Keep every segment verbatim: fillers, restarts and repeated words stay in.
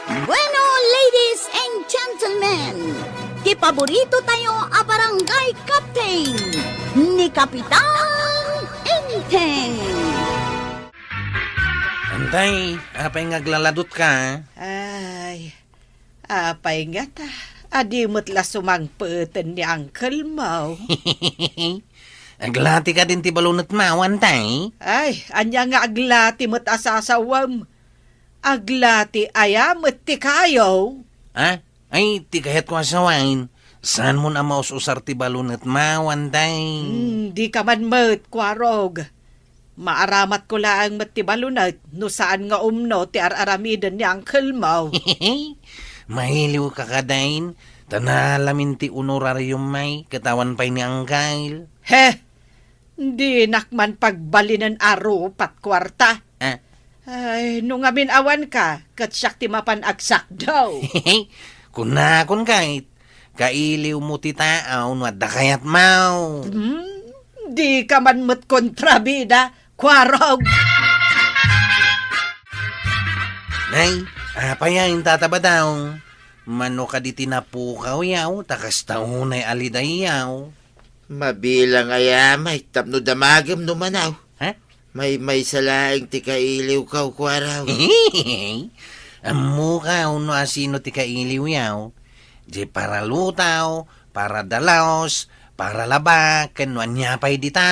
Bueno, ladies and gentlemen, ti paborito tayo a barangay captain, ni Kapitan Enteng. Antay, apay nga aglaladutka? Ay, apay ngata, adi met la sumangpeten ni uncle mo. Aglati kadin ti balunetmo, Antay? Ay, ania nga aglati met a sasawem? Aglati aya met ti kayo? Ha? Ay, ti kayatko a sawen, saanmon a maus-usar ti balunetmo, Antay? Hmm, dika man met, Kuarog. Maaramatko laeng met ti balunet no saan nga umno ti ar-aramiden ni uncle mo. Mailiwka kadi, ta naalamin ti honorarium, may, ket awan pay ni uncle. He! Dinak man pagbalinen a rupat kuarta. Ah. Ay, no ngamin awanka, ket siak ti mapan agsakdaw. Kunakon kay, kailiwmo ti taaw no adda kayatmo. Hmm, dika man met kontrabida, Kuarog. Nay, apay a intatabadaw? Mano kadi ti napukawyaw, ta kasta unay a lidayyaw. Mabilang aya, may, tapno damagem no manaw. Ha? Maymaysa laeng ti kailiwkaw, Kuarog. Ammokaw no asino ti kailiwyaw. Di para lutaw, para dalos, para laba, ken no ania pay dita.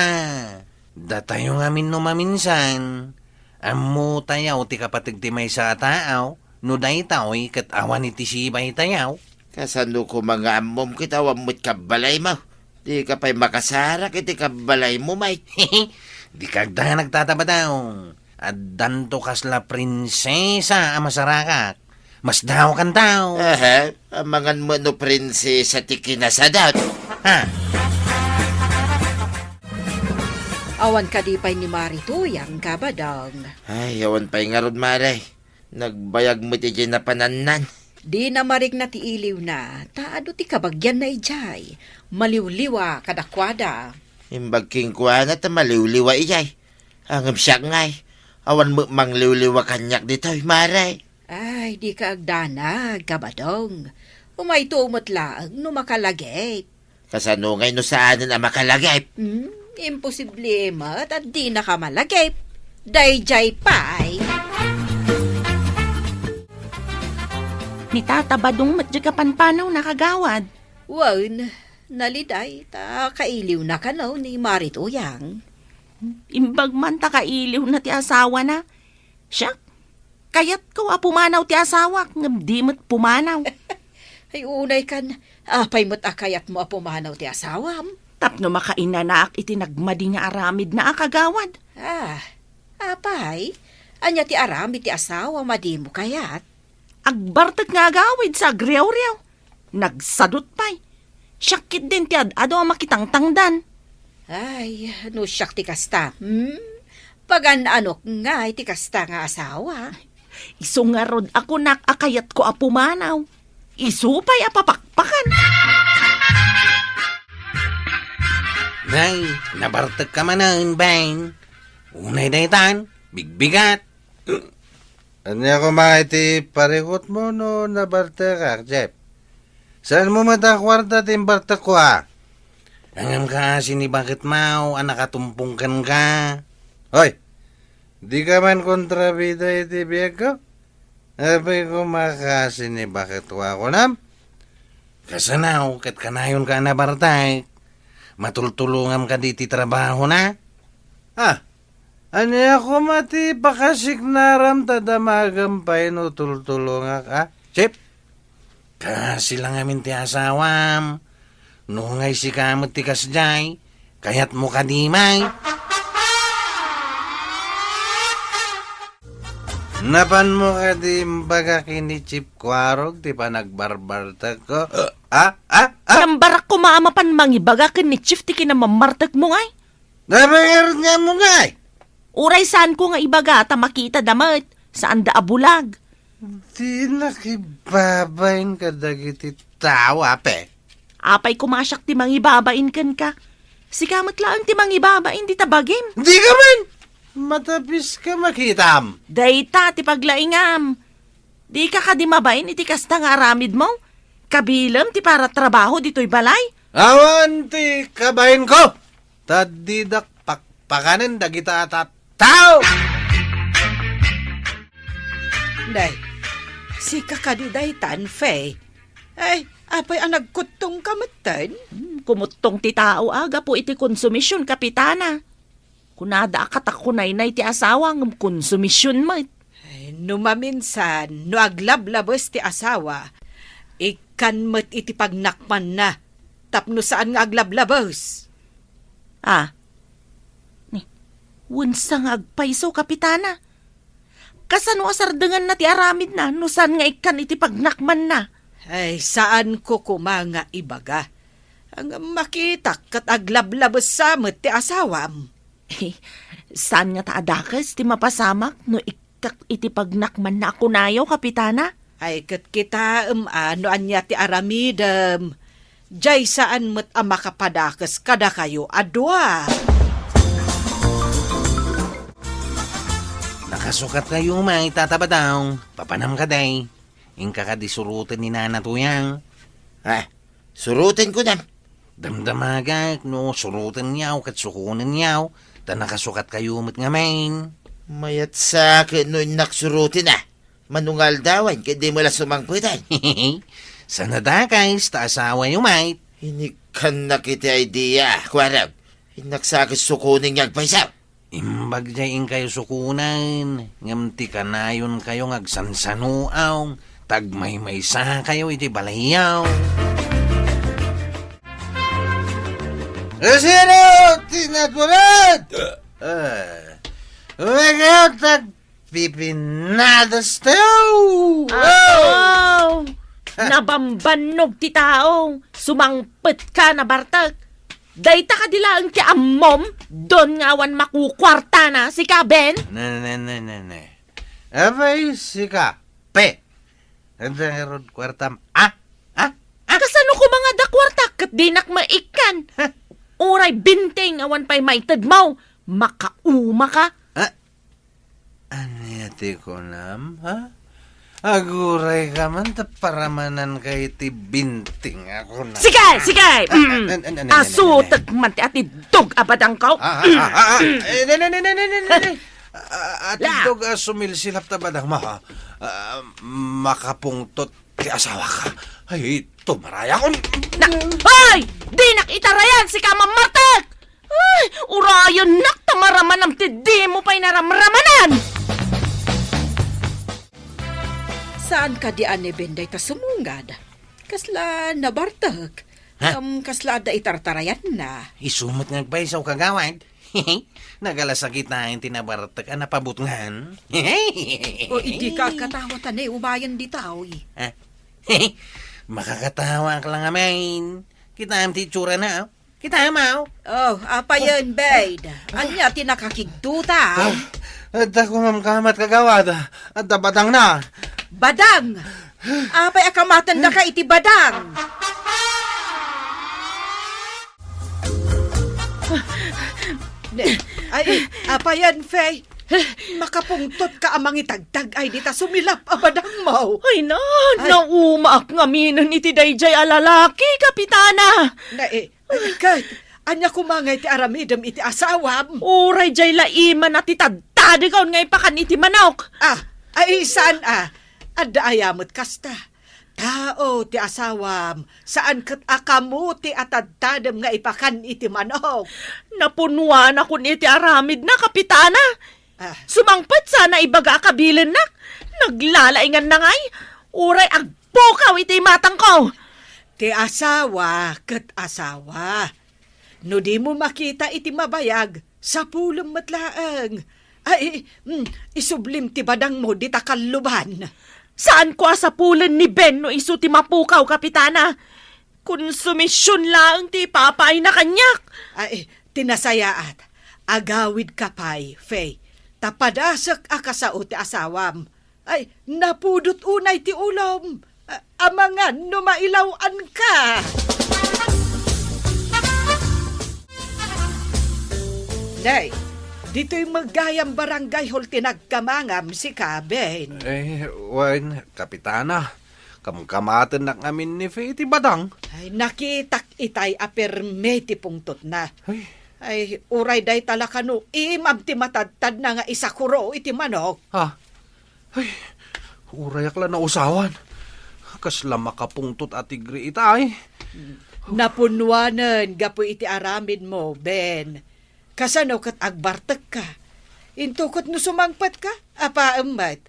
Datayo ngamin no maminsan, ammotayaw ti kapateg ti maysa a taaw, no daytoy ket awan iti sibaytayaw. Kasano koma nga ammom ket awan met kabbalaymo? Dika pay makasarak iti kabbalaymo, Mike. Dika agdanag, Tata Badong. Addanto kasla prinsesa a masarakak. Masdaokanto. Aha, amangan met no prinsesa ti kinasadak. Ha? Awan kadi pay ni Mari Tuyang, Kabadong? Ay, awan pay ngarud, Mare. Nagbayag met idiay napanannan. Dina marikna ti iliwna, ta adu ti kabagianna idiay. Maliwliwa kadakuada. Imbag kenkuana ta maliwliwa idiay. Ngem siak ngay, awan met mangliwliwa kaniak ditoy, Mare. Ay, dika agdanag, Kabadong. Umayto met laeng no makalagip. Kasano ngay no saanen a makalagip? Hmm, imposible met a dinaka malagip. Daydiay pay. Ni Tata Badong met diay kapanpanawna, kagawad. Wen, naliday, ta kailiwna kano ni Mari Tuyang. Imbag man ta kailiwna ti asawana. Siak, kayatko a pumanaw ti asawak, ngem di met pumanaw. Ay, unay kan, apay met a kayatmo a pumanaw ti asawam? Tapno makainanaak iti nagmadi nga aramidna a kagawad. Ah, apay? Ania ti aramid ti asawam a dimo kayat? Agbartek nga agawid sa agriawriaw. Nagsadut pay. Siak ketdin ti ad-adu a makitangtangdan. Ay, no siak ti kasta, hmm? Pagan-anok ngay ti kasta nga asawa. Isu ngarud a kunak a kayatko a pumanaw. Isu pay a papakpakan. Nay, nabartekka manen, Ben. Unay daytan, bigbigat. Ania koma iti parikutmo no nabartekak, Jeff? Saanmo met a kuarta ti imbartekko, a? Ngem kas iti baketmo a nakatumpong kenka. Hoy, dika man kontrabida iti biagko? Apay koma kas iti baketko a kunam? Kasano ket kanayonka a nabartek? Matultulongam kadi iti trabahona? Ah, ania koma ti pakasiknaram ta damagem pay no tultulongak, a, Chip? Kasi la ngamin ti asawam. No ngay sika met ti kasdiay, kayatmo kadi, may? Napanmo kadi imbaga ken ni Chip Kuarog ti panagbarbartekko? Ah, ah, ah! Nambarak koma a mapan mangibaga ken ni Chip ti kinamammartekmo, ngay? Nabangerot nga mo, ngay? Uray saanko nga ibaga ta makitadda met, saanda a bulag. Dinak ibabain kadagiti tao, ape. Apay koma siak ti mangibabain kenka? Sika met laeng ti mangibabain dita bagim. Dika man! Matapiska makitam. Dayta ti paglaingam. Dika kadi mabain iti kasta nga aramidmo? Kabilem ti paratrabaho ditoy balay? Awan ti kabainko! Ta didak pakpakanen dagita a tattao! Nay, sika kadi daytan, Fe? Ay, apay a nagkuttongka metten? Hmm, kumuttong ti tao a gapu iti konsumision, Kapitana. Kunada a katakunaynay ti asawa ngem konsumision met. Ay, no maminsan, no aglablabes ti asawa, ikkan met iti pagnakmanna tapno saan nga aglablabes. Ah, ni, wensa nga agpayso, Kapitana? Kasano a sardenganna ti aramidna no saan nga ikkan iti pagnakmanna? Ay, saanko koma nga ibaga. Ngem makitak ket aglablabessa met ti asawam. Saan ngata a dakes ti mapasamak no ikkak iti pagnakmanna a kunayo, Kapitana? Ay, ket kitaem a no ania ti aramidem. Jay saan met a makapadakes kadakayo a dua. Nakasukat kayo, may tatabadaw. Papanam ka, day. Inka kadi suroten ni Nana Tuyang. Ah, suroten ko, dam. Damdamagak no suroten yaw ket sukonen yaw, ta nakasukat kayo met ngamin. Mayat sa ket no innak suroten, ah. Manungaldawan ket di mo la sumangpeten. Sana dakes ta asawa yo, mate. Inikkannak iti idea, kuarag. Innak sa ket sukonen nga agpayso. Imbag jay inkayo sukonen, ngem ti kanayon kayo nga agsansanuaw, ta agmaymaysa kayo iti balayyaw. Sino ti natured? Ah, umagaw tagpipinadas tayo! Aw! Nabambannog ti tao, sumangpet ka, nabartek. Dayta kadi laeng ti ammom, don nga awan makukuartana, sika, Ben? Ne, ne, ne, ne, ne. Apay, sika, Pe. Anda ngarud kuartam? Ah? Ah? Ah? Kasano koma nga adda kuarta ket dinak maikkan? Ha? Uray binting awan pay maitedmo. Makauma ka. Ah? Ania ti kunam, ha? Aguray ka man ta paramanan ka iti binting a kunam. Sige, sige! Ah, mm. Ah, ah, ah, ah, ah, ah, ah. Asutek man ti atiddog a badangko. Ah, ah, ah, ah, ah. Eh, ne, ne, ne. Ah, atiddog a sumilsilap ta badangmo, ha? Ah, makapungtot ti asawak. Ay, tumarayak. Na, hoy! Dinak itarayan, sika, mammartek! Ay, urayennak ta maramanam ti dimo pay naramramanan! Saan kadi a ni Ben dayta sumungad? Kasla nabartek. Ha? Ngem kasla adda itartarayanna. Isu met nga agpayso, kagawad. Nagalasakit ti nabartek a napabutngan. O, idi ka agkatawa ta ne, umayen ditoy. Ha? Makakatawa ka lang, amin. Kitaem ti itsura na, oh. Kitaem, oh. Oh, apayen, Bed? Ania ti nakakigduta? Ah, adda kumamkamat, kagawad. Adda badang na. Badang? Apay a kamatenda ka iti badang? Ay, apayen, Fay? Makapungtot ka a mangitagtag ay dita sumilap a badangmo. Ay na, ay. Naumaak ngaminen iti daydiay a lalaki, Kapitana. Na, eh, ket, ania koma nga iti aramidem iti asawam? Uray jay la iman a ti tadtadekon nga ipakan iti manok. Ah, ay, saan a? Adda aya met kasta? Tao ti asawam, saan ket a kamo ti atadtadem nga ipakan iti manok. Napunuanakon iti aramidna, Kapitana. Ah. Sumangpet sana ibaga a kabilennak. Naglalainganna ngay. Uray agpukaw iti imatangko. Ti asawa ket asawa. No dimo makita iti mabayag, sapulem met laeng. Ay, mm, isublim ti badangmo dita kalluban. Saanko a sapulen ni Ben no isu ti mapukaw, Kapitana. Konsumision laeng ti ipapaayna kaniak. Ay, ti nasayaat, agawidka pay, Fay, ta padasek a kasao ti asawam. Ay, napudot unay ti ulom. A-, amangan no mailaw-anka. Day, Ditoy met gayam barangay hall ti nagkamangam sika, Ben. Eh, wen, Kapitana, kamkamatennak ngamin ni Fe iti badang. Ay, nakitak itay a perme ti pungtotna. Ay. Ay, uray dayta la kano imam ti matadtadna nga isakuro iti manok. Ha? Ay, urayak la nausawan. Kasla makapungtot a tigre itay. Napunnuanen gapu iti aramidmo, Ben. Kasano ket agbartekka? Into ket no sumangpetka, apaem met.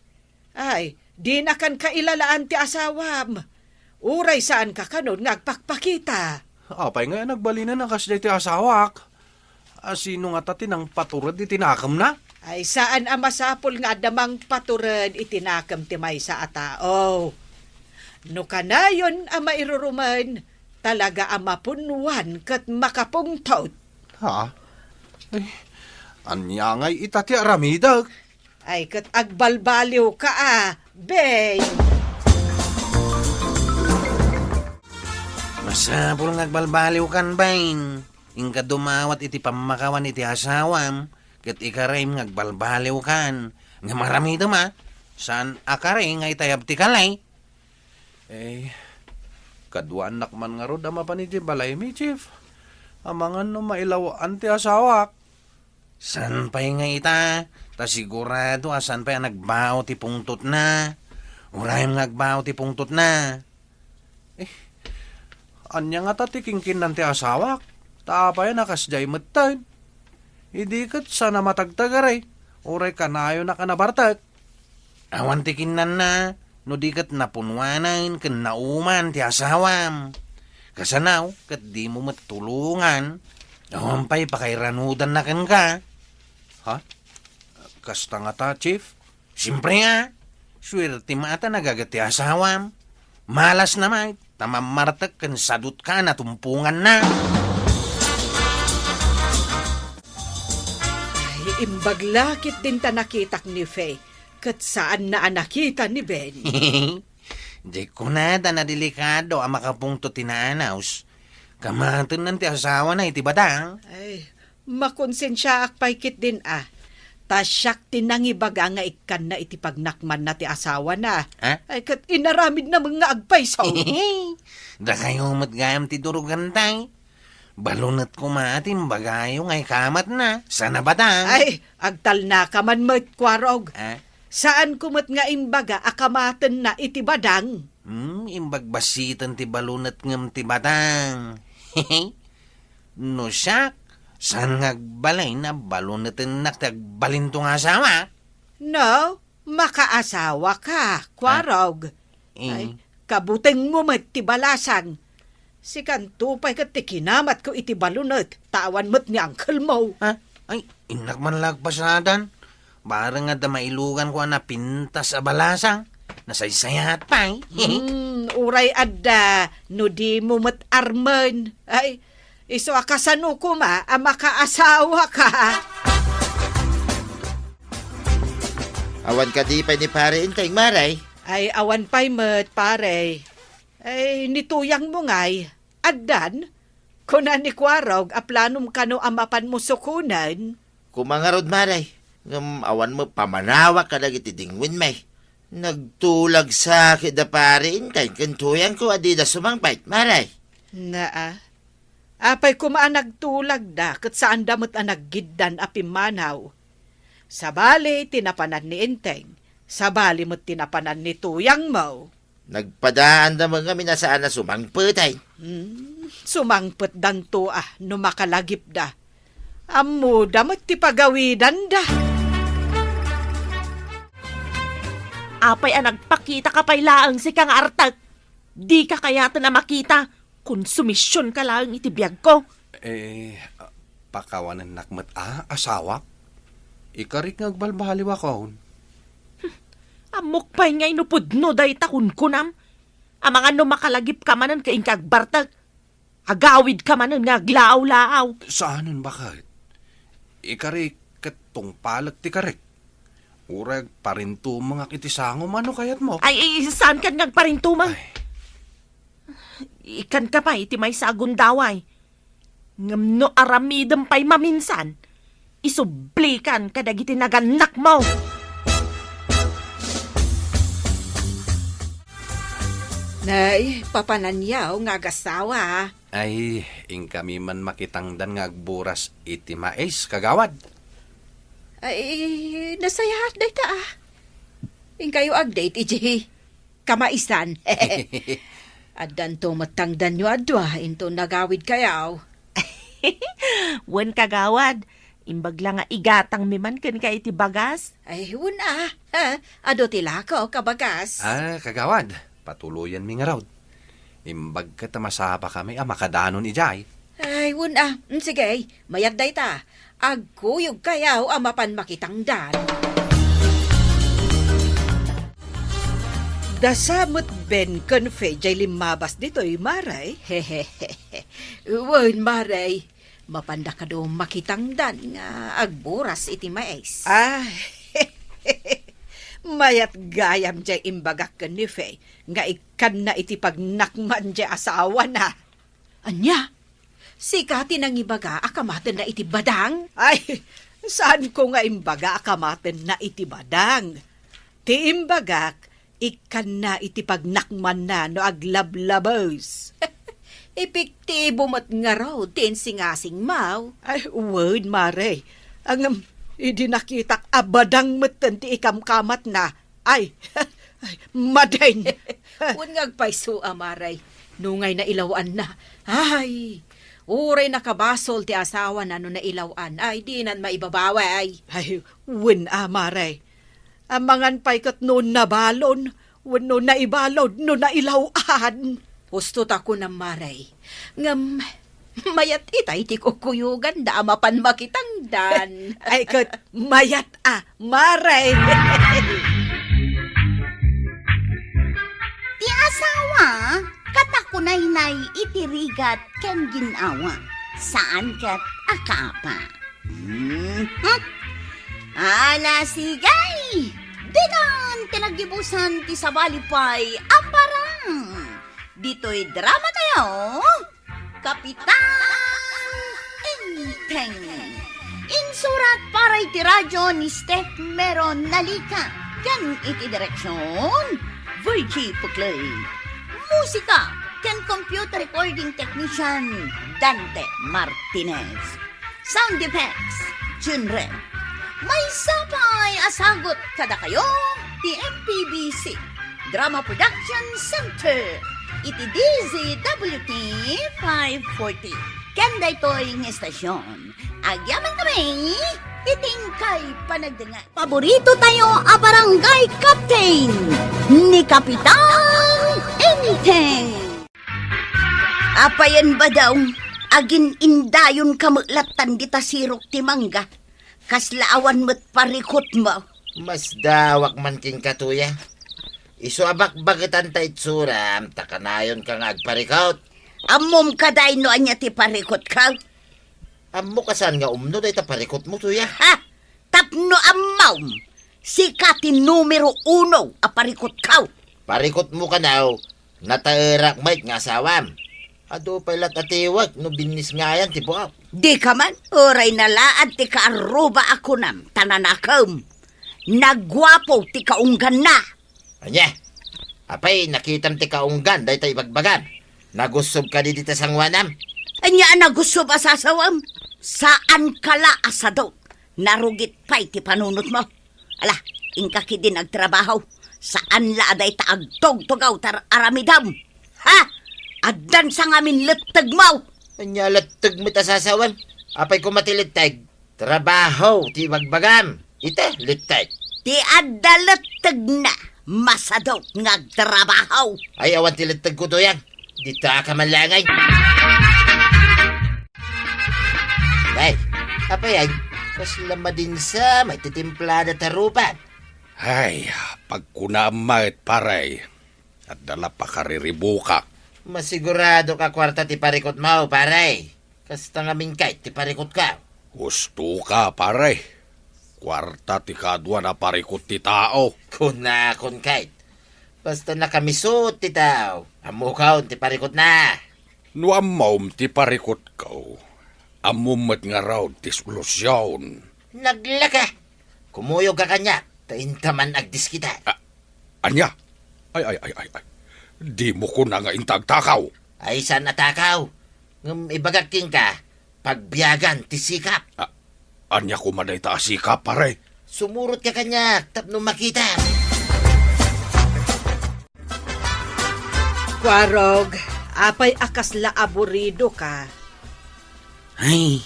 Ay, dinakan kailalaan ti asawam. Uray saanka kanon nga agpakpakita. Apay ngay a nagbalinen a kasdiay ti asawak? A, sino ngata ti nangpatured iti nakemna? Ay, saan a masapul nga adda mangpatured iti nakem ti maysa a tao. No kanayon a mairurumen, talaga a mapunnuan ket makapungtot. Ha? Ay, ania ngay ita ti aramidek? Ay, ket agbalbaliwka a, Beng. Masapul nga agbalbaliwkan, Beng. Inka dumawat iti pammakawan iti asawam, ket ikarem nga agbalbaliwkan. Ngem aramidem a, saan a kari nga itayab ti kali. Eh, kaduaannak man ngarud a mapan idiay balaymi, Chief. Amangan no mailaw-an ti asawak. Saan pay nga ita? Ta sigurado a saan pay a nagbao ti pungtotna. Uray nga agbao ti pungtotna. Eh, ania ngata ti kinkinnan ti asawak? Ta apay a nakasdiay metten? Idi ket saan a matagtagari, uray kanayonak a nabartek. Awan ti kinnanna, no di ket napunnuanen ken nauman ti asawam. Kasano ket dimo met tulongan, awan pay pakairanudanna kenka. Ha? Kasta ngata, Chief? Siempre nga, suerte met a nagaget ti asawam. Malasna met, ta mammartek ken sadutka a natumponganna. Ay, imbag la ketdin ta nakitak ni Fe, ket saanna a nakita ni Ben. Diak kunada a delikado a makapungtot ti naanaws. Kamatennan ti asawana iti badang. Ay, makonsensiaak pay ketdin a. Ta siak ti nangibaga nga ikkanna iti pagnakmanna ti asawana. Ha? Ay, ket inaramidna met nga agpayso. Dakayo met gayam ti durugan tay. Balunet koma ti imbagayo nga ikamatna. Saan a badang? Ay, agtalnaka man met, Kuarog. Ah? Saanko met nga imbaga a kamatenna iti badang. Hmm, imbagbasiten ti balunet ngem ti badang. No siak, saan nga agbalin a balunetennak ti agbalinto nga asawa? No, makaasawaka, Kuarog. Ah? Eh. Ay, kabutengmo met ti balasang. Sikanto pay ket ti kinamatko iti balunet, ta awan met ni angkelmo. Ha? Ay, innak man la agpasadan. Bareng adda mailuganko a napintas a balasang. Nasaysayaat pay. Hmm, uray adda, no dimo met armen. Ay, isu a kasano koma a makaasawaka. Awan kadi pay ni Pare Enteng, Mare? Ay, awan pay met, Pare. Ay, ni tuyangmo ngay, addan? Kuna ni Kuarog a planom kano a mapanmo sukonen? Koma ngarud, Mare, ngem awan met pamanawak kadagiti dingwenmi. Nagtulag sa ket da Pare Enteng ken tuyangko a dida sumangpet, Mare. Naa. Apay koma a nagtulagda ket saanda met a naggiddan a pimmanaw? Sabali ti napanan ni Enteng, sabali met ti napanan ni tuyangmo. Nagpadaanda met ngamin a saan a sumangpet, ay. Hmm, sumangpetdanto a no makalagipda. Ammoda met ti pagawidanda. Apay a nagpakitaka pay laeng sika nga artek? Dika kayaten a makita. Konsumisionka laeng iti biagko. Eh, pakawanennak met a, asawak? Ikarik nga agbalbaliwakon. Ammok pay ngay no pudno dayta kunkunam. Amangan no makalagipka manen ket inka agbartek. Agawidka manen nga aglaaw-laaw. Saanen, baket? Ikarik ket tungpalek ti karik. Uray agparintumengak iti sangom, ano kayatmo? Ay, ay, saankan nga agparintumeng? Ay. Ikkanka pay iti maysa a gundaway. Ngem no aramidem pay maminsan, isublikan kadagiti nagannakmo. Nay, papananyaw nga agasawa. Ay, inkami man makitangdan nga agburas iti mais, kagawad. Ay, nasayaat dayta, ah. Inkayo agdate iti kamaisan. Addanto met tangdanyo a dua inton nagawidkayo. Wen, kagawad, imbag la nga igatangmi man kenka iti bagas. Ay, wen a. Ha? Adu ti lako, kabagas. Ah, kagawad, patuloyenmi ngarud. Imbag ket a masapakami a makadanon idiay. Ay, wen a. Mm, sige, mayat dayta. Agkuyogkayo a mapan makitangdan. Dasa met Ben ken Fe jay limmabas ditoy, Mare. Wen, Mare. Mapanda kado makitangdan nga agburas iti mais. Ah, mayat gayam jay imbagak ken ni Fe nga ikkanna iti pagnakman jay asawana. Ania? Sika ti nangibaga a kamatenna iti badang? Ay, saanko nga imbaga a kamatenna iti badang. Ti imbagak, ikkanna iti pagnakmanna no aglablabes. Epektibo met ngarud ti insingasingmo. Ay, wen, Mare. Ngem, idi nakitak a badang metten ti ikamkamatna, ay, ay, madin. Wen nga agpayso a, Mare, nungay nailaw-anna. Ay, uray nakabasol ti asawana no nailaw-an. Ay, dinan maibabawi. Ay, wen a, Mare. Amangan pay ket no nabalon wenno naibalud no nailaw-an. Husto ta kunam, Mare. Ngem, mayat itay ti kukkuyoganda a mapan makitangdan. Ay, ket mayat a, Mare. Ti asawa, kata kunaynay iti rigat ken gin-awa, saan ket a kaapa. Mhm. Ala, sige! Dinan ti naggibusan ti sabali pay a parang ditoy drama tayo, Kapitan Enteng. Insurat para iti radyo ni Steph Meron Nalica ken iti direksyon, Virgie Puclay. Musika ken computer recording technician, Dante Martinez. Sound effects, Junren. Maysa pay a sagut kadakayo ti M P B C Drama Production Center iti D Z W T five forty. Ken daytoy nga estasyon, agyaman kami iti inkay panagdengngeg. Paborito tayo a barangay captain ni Kapitan Enteng. Apayen, Badong, agin-indayon ka met lattan dita sirok ti mangga. Kasla awan met parikutmo. Masdawak man kenka, Tuyang. Isu a bakbaketan ta itsuram, ta kanayonka nga agparikut. Ammom kadi no ania ti parikutko? Ammok a saan nga umno dayta parikutmo, Tuyang. Ha? Tapno ammom, sika ti numero uno a parikutko. Parikutmo kano, nataerak met nga asawam. Adu pay latta ti iwek no binnisngayan ti buak. Dika man, uray nalaad ti kaarruba a kunam, ta nanakem. Naguapo ti kaungganna. Ania? Apay, nakitam ti kaunggan dayta ibagbagam? Nagussob kadi dita sangoanam? Ania a nagussob a sasawem? Saanka la a sadut. Narugit pay ti panunotmo. Ala, inka ketdin agtrabaho. Saan la a dayta agtugtugaw ti ar-aramidem. Ha? Addan sa ngamin lettegmo. Ania a letteg met a sasawem? Apay koma ti letteg? Trabaho ti ibagbagam. Ita, letteg. Ti adda lettegna, masadut nga agtrabaho. Ay, awan ti lettegko, Tuyang. Dita ka man laeng. Ay, apay, ay, kasla madinsa, may titimplada ta rupan. Ay, pagkunaam met, pare. Adda la pakariribukak. Masigurado ka kuarta ti parikutmo, pare. Kasta ngamin ket ti parikutko. Husto ka, pare. Kuarta ti kaduan a parikut ti tao. Kunakon ket. Basta nakamisut ti tao, ammokon ti parikutna. No ammom ti parikutko, ammom met ngarud ti solusion. Naglaka! Kumuyogka kaniak, ta inta man agdiskita. Ah, ania? Ay, ay, ay, ay, ay. Dimo kuna nga inta agtakaw. Ay, saan a takaw. Ngem ibagak kenka, pagbiagan ti sikap. Ah, ania koma dayta a sikap, pare? Sumurotka kaniak tapno makitam. Kuarog, apay a kasla aburidoka? Ay,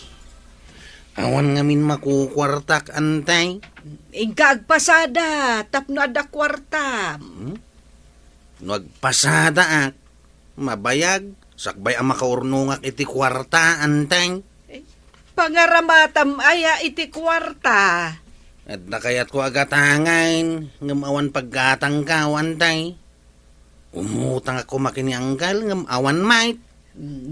awan ngamin makukuartak, antay. Inka agpasada tapno adda kuartam. Hmm? No agpasadaak, mabayag, sakbay a makaurnongak iti kuarta, antay. Eh, pangaramatam aya iti kuarta? Adda kayatko a gatangen, ngem awan paggatangko, antay. Umutangak koma ken ni Anggal, ngem awan met.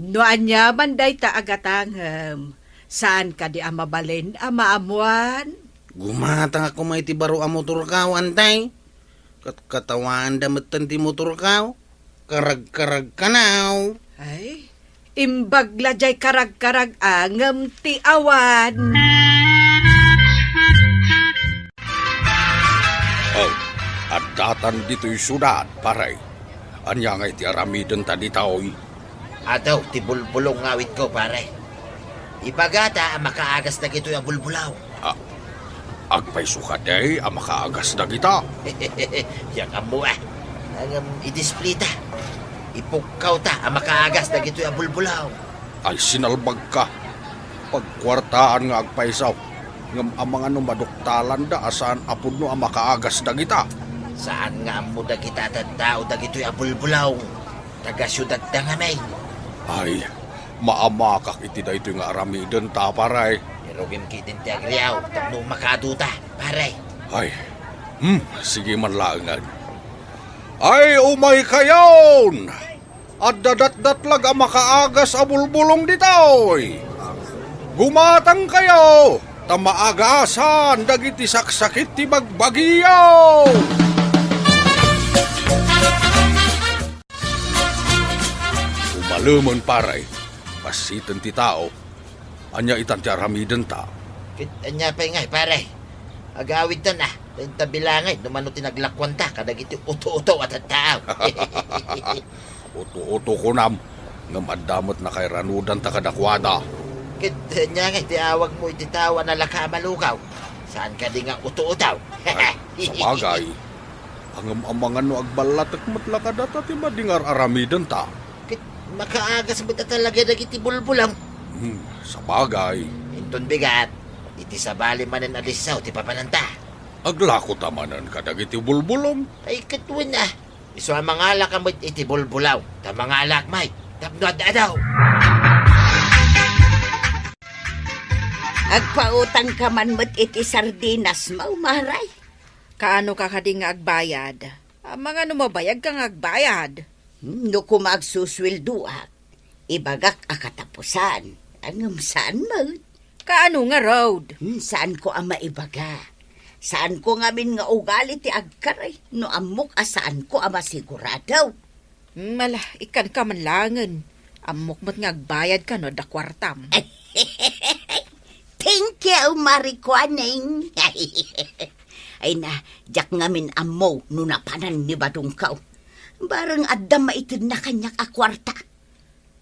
No aniaman dayta a gatangem, saan kadi a mabalin a maammoan? Gumatangak koma iti baro a motorko, antay. Ket katawanda metten ti motorko. Karagkaragkanaw. Ay, imbag la jay karagkarag-a ngem ti awan. Oh, addatan ditoy siudad, pare. Ania ngay ti aramidenta ditoy? Adu ti bulbulong nga awitko, pare. Ibagata a makaagas dagitoy a bulbulaw. Ah, agpayso kadi a makaagas dagita? Diak ammo, a. Ngem idisplita. Ipukkawta a makaagas dagitoy a bulbulaw. Ay, sinalbagka. Pagkuartaan nga agpayso. Ngem amangan no maduktalanda a saan a pudno a makaagas dagita. Saan nga ammo dagita a tattao dagitoy a bulbulaw. Taga-siudadda ngamin. Ay, maamakak iti daytoy nga aramidenta, pare. Irugim ketdin ti agriaw tapno makaduta, pare. Ay, hmm, sige man laengen. Ay, umaykayon! Adda datdatlag a makaagas a bulbulong ditoy. Gumatangkayo, ta maagasan dagiti saksakit ti bagbagiyo. Umalemen, pare, passiten ti tao. Ania itan ti aramidenta? Ket ania pay ngay, pare? Agawidtan a, ta inta bilangen no mano ti naglakuanta kadagiti uto-uto a tattao. Uto-uto kunam, ngem adda met nakairanudanta kadakuada. Ket ania ngay ti awagmo iti tao a nalaka a malugaw? Saan kadi nga uto-uto? Ay, sabagay. Ngem amangan no agballatek met la kadata ti madi nga ar-aramidenta. Ket makaagas met a talaga dagiti bulbulong. Hmm, sabagay. Inton bigat, iti sabali manen a disso ti papananta. Aglakota manen kadagiti bulbulong. Ay, ket wen a. Isu a mangalaka met iti bulbulaw, ta mangalak met tapno ad-adaw. Agpautangka man met iti sardinasmo, Maray. Kaanoka kadi nga agbayad? Amangan no mabayagka nga agbayad. Hmm, no koma agsusueldoak, ibagak a katapusan. Ngem saan met. Kaano ngarud? Hmm, saanko a maibaga. Saanko ngamin nga ugali ti agkari no ammok a saanko a masigurado. Hmm, ala, ikkanka man laengen. Ammok met nga agbayadka no adda kuartam. Thank you, Marie Kuaning. Ay na, diak ngamin ammo no napanan ni badongko. Bareng adda maitedna kaniak a kuarta.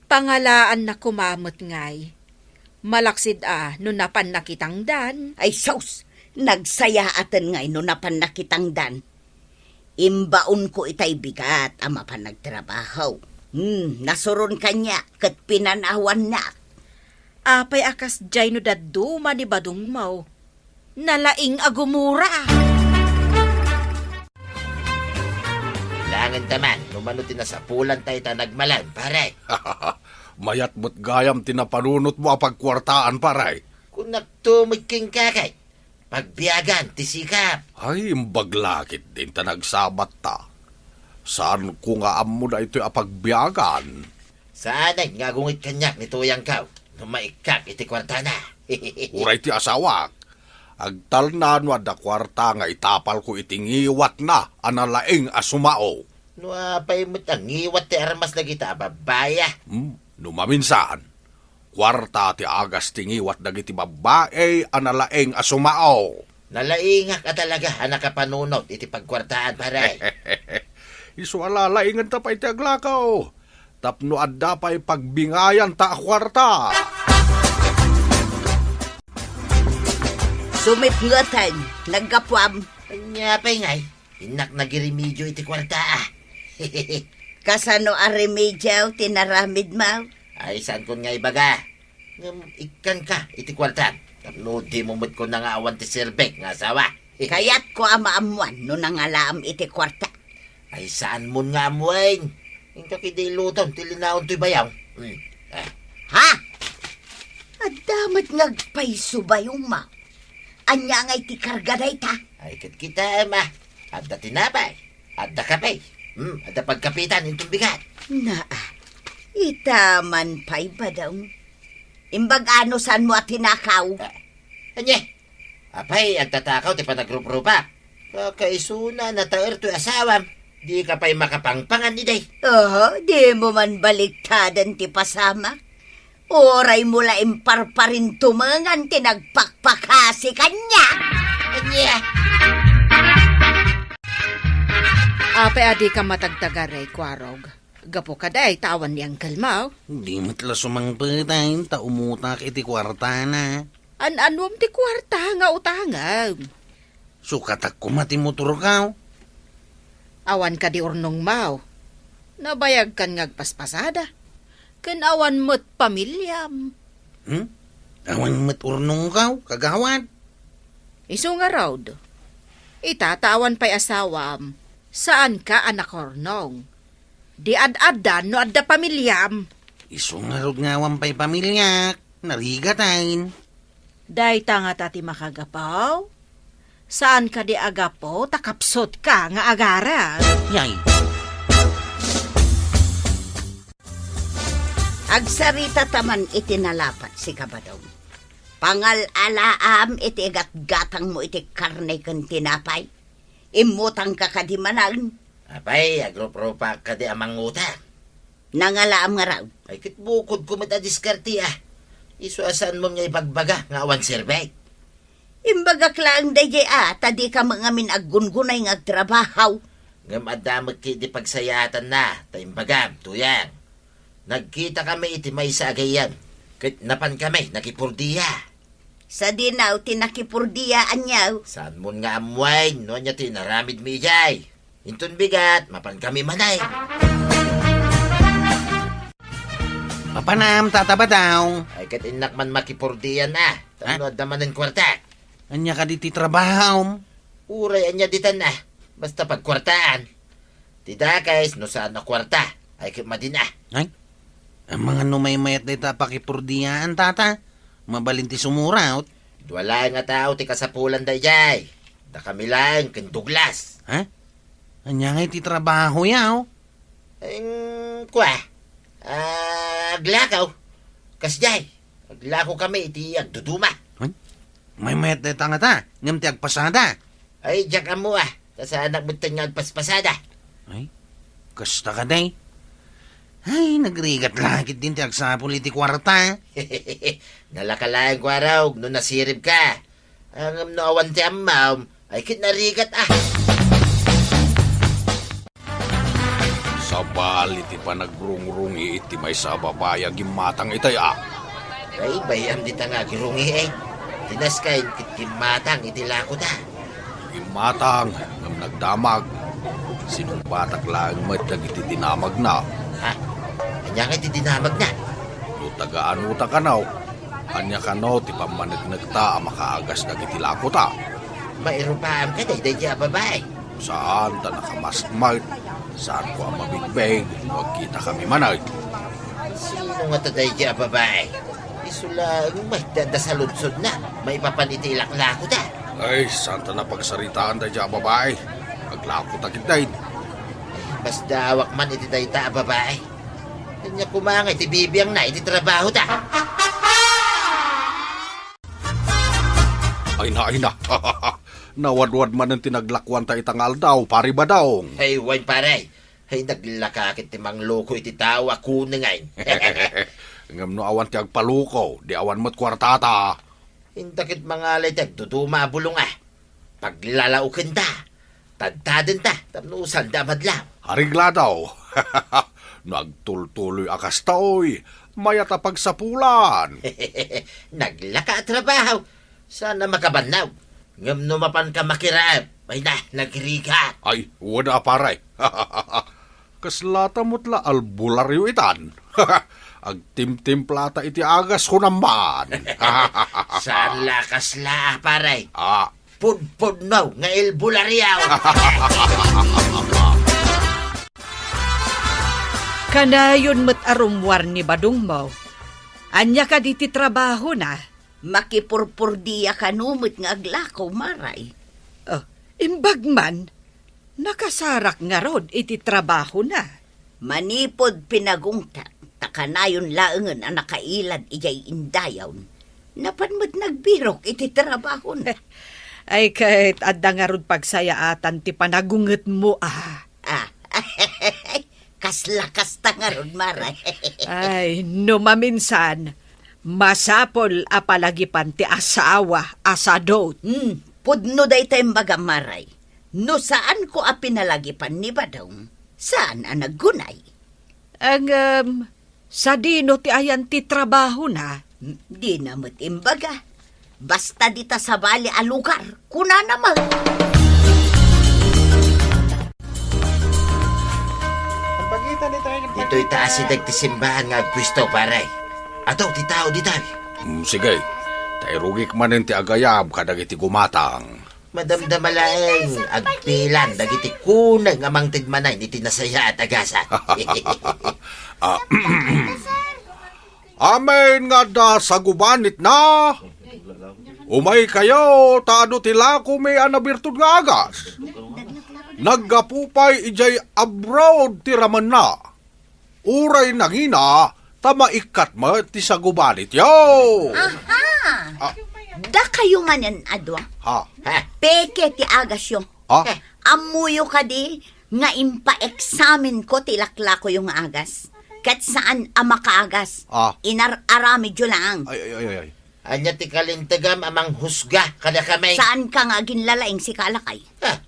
Pangalaanna koma met ngay. Malaksid a no napanna kitangdan. Ay sus, nagsayaaten ngay no napanna kitangdan. Imbaonko itay bigat a mapan nagtrabaho. Hmm, nasuron kaniak ket pinanawannak. Apay a kasdiay no dadduma ni badongmo? Nalaing a gumura. Kailangan ta man no mano ti nasapulan tayo ta nagmalam, pare. Mayat met gayam ti napanunotmo a pagkuartaan, pare. Kunakto met kenka kay, pagbiagan ti sikap. Ay, imbag la ketdin ta nagsabatta. Saanko nga ammo daytoy a pagbiagan. Saanen nga agungit kaniak ni tuyangko no maikkak iti kuartana. Uray ti asawak, agtalna no adda kuarta nga itapalko iti ngiwatna a nalaing a sumao. No apay met a ngiwat ti armas dagita a babbai a? Hmm, no maminsan, Kuarta ti agas ti ngiwat dagiti babbai a nalaing a sumao. Nalaingak a talaga a nakapanunot iti pagkuartaan, pare. Isu a lalainganta pay ti aglakaw. Tapno adda pay pagbingayanta a kuarta. Sumipngeten, naggapuam. Ania pay ngay, innak nagiremedio iti kuarta, a. Kasano a remedio ti naramidmo? Ay, saankon nga ibaga. Ngem ikkanka iti kuartam. Tapno dimo met kunana nga awan ti serbek nga asawa. Kayatko a maammuan no nangalaam iti kuarta. Ay, saanmon nga ammoen. Inka ketdi iluton ti linaon toy bayong. Hmm. Ah. Ha? Adda met nga agpayso bayongmo. Ania ngay ti karga dayta? Ay, ket kitaem, a. Adda tinapay. Adda kape. Hmm, adda pagkapitan inton bigat. Naa, ita man pay, Badong. Imbag-a no saanmo a tinakaw? Ah, ania? Apay, agtatakaw ti panagruprupak? Kakaisuna, nataer toy asawam. Dika pay makapangpangan idi. Oho, dimo man baliktaden ti pasamak. Uraymo la imparparintumengan ti nagpakpakasi kaniak. Ania? Apay a dika matagtagaray, Kuarog? Gapu kadi ta awan ni Angkelmo? Di met la sumangpet ta umutak iti kuartana. An-anuem ti kuarta nga utangem? Sukatak koma ti motorko. Awan kadi urnongmo? Nabayagkan nga agpaspasada. Ken awan met pamiliam. Hmm? Awan met urnongko, kagawad? Isu ngarud, ita ta awan pay asawam, saanka a nakaurnong. Di ad-addan no adda pamiliam. Isu ngarud nga awan pay pamiliak, narigaten. Dayta ngata ti makagapu? Saan kadi a gapu ta kapsutka nga agarem? Yay. Agsaritata man iti nalapat, sika Badong. Pangal-alaam iti igatgatangmo iti karne ken tinapay. Immutangka kadi manen? Apay, agruprupak kadi a mangutang. Nangalaam ngarud? Ay, ket bukodko met a diskarte, a. Isu a saanmon nga ibagbaga nga awan serbek. Imbagak laeng daydiay, a, ta dika met ngamin aggungunay nga agtrabaho. Ngem adda met ketdi pagsayaatanna, ta imbagam, Tuyang. Nagkitakami iti maysa a gayyem, ket napankami nakipurdia. Sadino ti nakipurdia, ania? Saanmon nga ammoen no ania ti inaramidmi idiay. Inton bigat, mapankami manen. Mapanam, Tata Badong. Ay, ket innak man makipurdia, a. Tapno adda manen kuarta. Ania kadi ti trabahom? Uray ania ditan, a. Basta pagkuartaan. Ti dakes, no saan a kuarta, ay ket madin, a. Ay? Amangan no maymayat dayta a pakipurdiaan, Tata? Mabalin ti sumuraot. Dua laeng a tao ti kasapulan daydiay. Dakami laeng ken Douglas. Ha? Ania ngay ti trabahoyo? Em, kua. Ah, aglakaw. Kasdiay. Aglakokami iti agduduma. Ay? Maymayat dayta ngata, ngem ti agpasada. Ay, diak ammo, a. Ta saanak metten nga agpaspasada. Ay, kasta kadi. Ay, nagrigat la ketdin ti agsapul iti kuarta. Nalaka laeng, Kuarog, no nasiribka. Ngem no awan ti ammom, ay ket narigat, a. Sabali ti panagrungrungi iti maysa a babai a gimmatang itay, a. Ay, bay-am dita nga agrungi, e. Ti nasken ket gimmatang iti lakota. Gimmatang ngem nagdamag. Sinungbatak laeng met dagiti dinamagna. Ha? Ania ngay ti dinamagna? No taga-anota kano, ania kano ti pammaneknekta a makaagas dagiti lakota? Mairupaam kadi daydiay a babai? Saan ta nakamaskmay. Saanko a mabigbig no agkitakami manen. Sino ngata daydiay a babai? Isu laeng met ti adda saludsodna maipapan iti ilaklakota. Ay, saan ta napagsaritaan daydiay a babai. Aglakota ketdin. Pasdawak man iti dayta a babai. Ania koma ngay ti bibiangna iti trabahota? Ay na, ay na. Nawadwad manen ti naglakuanta ita nga aldaw, Pare Badong. Ay, wen, pare. Ay, naglaka ket ti mangloko iti tao a kunengen. Ngem no awan ti agpaluko, di awan met kuartata. Inta ket mangalay ti agduduma a bulong a. Paglalaukenta, tadtadenta, tapno usanda a madlaw. Areglado. No agtultuloy a kasta, oy, mayat a pagsapulan. Naglaka a trabaho. Saan a makabannog. Ngem no mapanka makiraep, ay na, nagrigat. Ay, wada a pare. Kasla ta met la albularyo itan. Agtimtimplata iti agas kunam man. Saan la kasla, pare? Ah. Pudpudno nga albularyo. Kanayon met a rummuar ni Badong mo. Ania kadi ti trabahona? Makipurpurdia kano met nga aglako, Maray. Oh, imbag man, nakasarak ngarud iti trabahona. Manipud pinagungtak, ta kanayon laengen a nakailad idiay indayon, napan met nagbirok iti trabahona. Ay, ket adda ngarud pagsayaatan ti panagungetmo, ah. Ah, kasla kasta ngarud, Maray. Ay, no maminsan, masapul a palagipan ti asawa a sadut. Hmm, pudno dayta imbagam, Maray. No saanko a pinalagipan ni Badong, saan a naggunay. Ngem, sadino ti ayan ti trabahona? Hmm, dina met imbaga. Basta dita sabali a lugar, kunana man. Ditoy ta asideg ti simbahan nga agpuesto, pare. Adu ti tao ditoy. Mm, sige. Ta irugik manen ti agayab kadagiti gumatang. Madamdama laeng, agpilan dagiti kuneng a mangted manen iti nasayaat a gasat. Ah, amin nga adda sagubanitna. Umaykayo, ta adu ti lakomi a nabirtud nga agas. Naggapu pay idiay abroad ti ramenna. Uray nangina, ta maikkat met ti sagubanityo. Aha! Ah. Dakayo manen a dua. Ha? Peke ti agasyo. Ah? Ammoyo kadi nga impaeksamenko ti laklakoyo nga agas, ket saan a makaagas. Ah. Inar-aramidyo laeng. Ay, ay, ay, ay, ay. Ania ti kalintegam a manghusga kadakami? Saanka nga aginlalaing sika a lakay? Ah.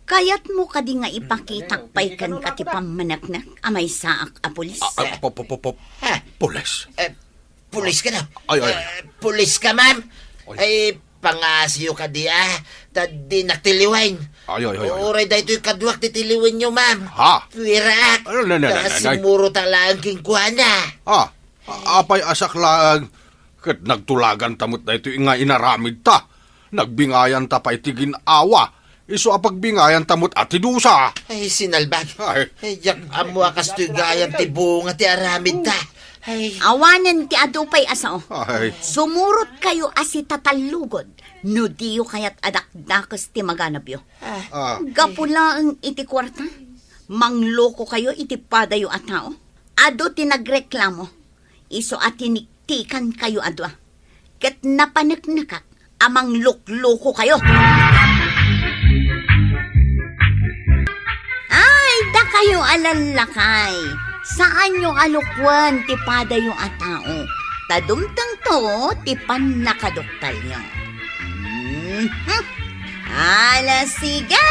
Kayatmo kadi nga ipakitak pay kenka ti pammaneknek a maysaak a pulis? Ah, ah, po, po, po, po. Ah. Pulis? Eh, pulis ka na? Ay, ay. Eh, pulis ka, ma'am? Ay. Ay, pangasiyo kadi, ah. Ta dinak tiliwen. Ay, ay, ay, ay. Uray daytoy kaduak ti tiliwenyo, ma'am. Ha? Puweraak. Ano, na, na, na, na, na? Simurot ta laeng kenkuana. Ah, a-, apay a saklang ket nagtulaganta met daytoy nga inaramidta. Nagbingayanta pay ti gin-awa. Isu a pagbingayanta met a ti dusa. Ay, sinalbag. Ay. Ay, diak ammo a kastoy gayam ti bunga ti aramidta. Ay. Awanen ti adu pay a sao. Ay. Sumurotkayo a sitatallugod no diyo kayat a dakdakes ti maganabyo. Ah. Ah. Gapu laeng iti kuarta, manglokokayo iti padayo a tao. Adu ti nagreklamo. Isu a tiniktikankayo a dua, ket napaneknekak a mangluklokokayo. Ay, dakayo a lallakay, saanyo a lukoen ti padayo a tao, ta dumtengto ti pannakaduktalyo. Mhm. Ala, sige!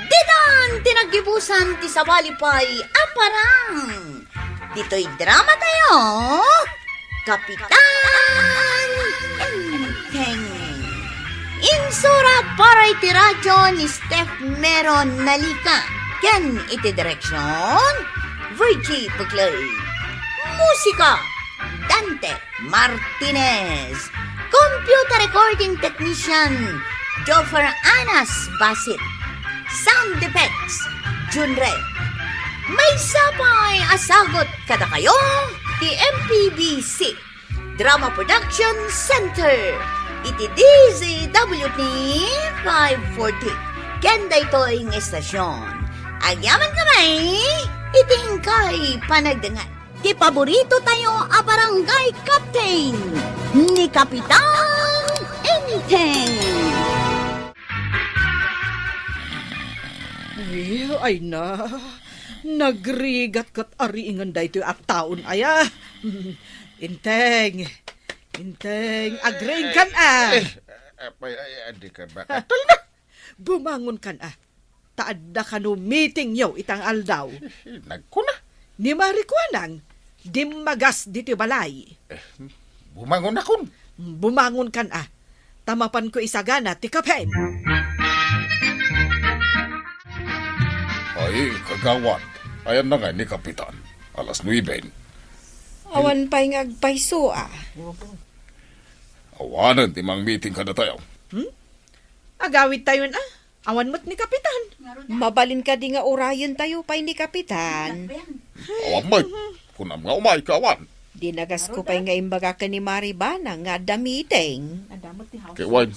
Ditan ti naggibusan ti sabali pay a parang! Ditoy drama tayo, Kapitan Enteng. Insurat para iti radyo ni Steph Meron Nalica ken iti direksyon, Virgie Buclay. Musika, Dante Martinez. Computer recording technician, Joffer Anas Basit. Sound effects, Junre. Maysa pay a sagut kadakayo ti M P B C Drama Production Center iti D Z W T five forty. Ken daytoy nga estasyon, agyamankami iti inkay panagdengngeg. Ti paborito tayo a barangay captain, ni Kapitan Enteng. Ay, ay na. Nagrigat ket ariingen daytoy a taon aya. Inteng, Inteng, agriingkan a. Eh, apay, ay, adi ka ba? Katal na! Bumangonkan a. Ta adda kano meetingyo ita nga aldaw. Eh, nagkuna. Ni Mari Kuanang, dimmagas ditoy balay. Eh, bumangonnakon. Bumangonkan a. Ta mapanko isagana ti kapen. Ay, kagawad. Ayanna ngay ni Kapitan. Alas nuebe. Awan pay nga agpayso a. Awanen ti mangmeeting kadatayo. Hmm? Agawidtayon a. Awan met ni Kapitan. Mabalin kadi nga urayentayo pay ni Kapitan? Awan met. Kunam nga umay ka awan. Dinagasko pay nga imbaga ken ni Mari Banang nga adda meeting. Ket wen,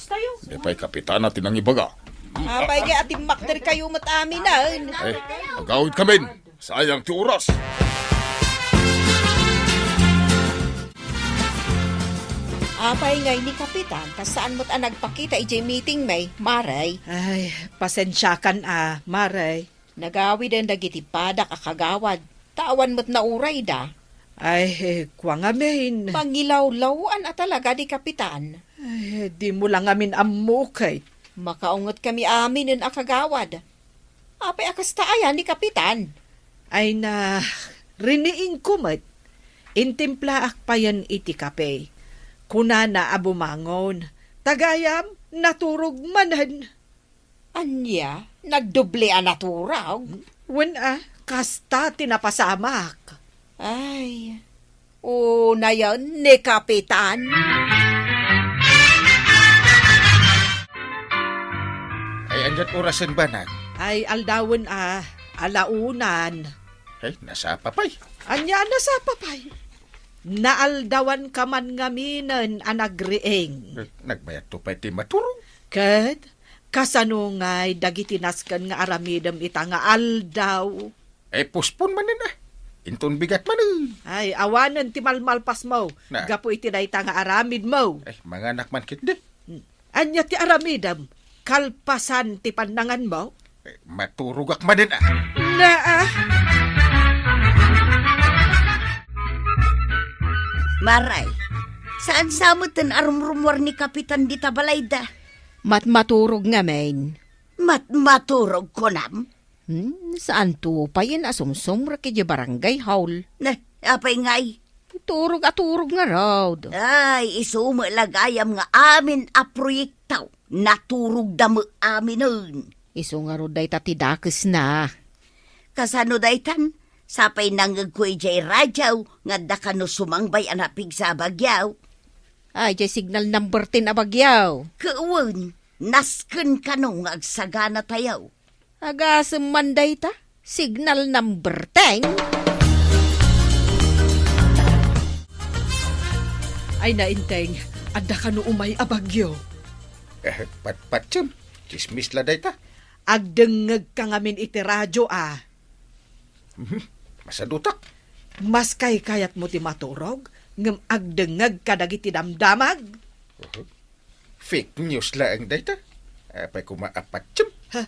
di pay Kapitana ti nangibaga. Apay nga atimmakder kayo met aminen. Eh, agawid kamin. Sayang ti oras. Apay ngay ni Kapitan, ta saan met a nagpakita idiay meeting, may, Mari? Ay, pasensiakan a, Mari. Nagawiden dagiti padak a kagawad, ta awan met naurayda. Ay, kua ngamin. Mangilawlaw-an a talaga di Kapitan. Ay, dimo la ngamin ammo, ket. Makaunget kami aminen a kagawad. Apay a kasta aya ni Kapitan? Ay na, riniingko met. Intimplaak payen iti kape. Kunana a bumangon. Ta gayam, naturog manen. Ania? Nagdoble a naturog? Wen a, kasta ti napasamak. Ay, unayen ni Kapitan. Ay, ania't orasen, Banang? Ay, aldawen a, alaunan. Ay, nasapa pay. Ania a nasapa pay? Naaldawanka man ngaminen a nagriing. Eh, nagbayatto pay ti maturog. Ket, kasano ngay dagiti nasken nga aramidem ita nga aldaw? Eh, postpone manen a. Inton bigat manen. Ay, awanen ti malmalpasmo. Na. Gapu iti dayta nga aramidmo. Eh, manganak man ketdi. Hmm. Ania ti aramidem? Kalpasan ti pannanganmo? Eh, maturogak manen a. Na, a? Maray, saan sa meten a rumrumuar ni Kapitan dita balayda? Matmaturog ngamin. Matmaturog, kunam? Hmm, saanto payen a sumsumrek idiay barangay hall. Ne, apay ngay? Turog a turog ngarud. Ay, isu met la gayam nga amin a proyekto, naturogda met aminen. Isu ngarud dayta ti dakesna. Kasano daytan? Sapay nangngegko idiay radio nga adda kano sumangbay a napigsa a bagyo. Ay, diay signal number ten a bagyo. Ket wen, nasken kano nga agsaganatayo. Agasem man dayta, signal number ten. Ay, nainteng, adda kano umay a bagyo. Eh, patpatiem, tsismis la dayta. Agdengngegka ngamin iti radio, a. Mhm, masadutak. Mas kaykayatmo ti maturog, ngem agdengngegka dagiti damdamag. Mhm. Fake news laeng dayta. Apay koma a patiem? Ha?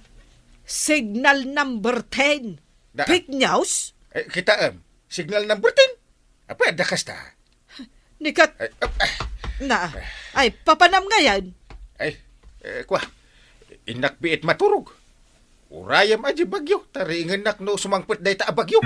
Signal number ten. Na. Fake news? Eh, kitaem, signal number ten. Apay adda kasta? Ni Kat-, Ay, ap-, ah. Na. Ay, papanam ngayan. Ay, eh, kua. Innak biit maturog. Urayam a diay bagyo, ta riingennak no sumangpet dayta a bagyo.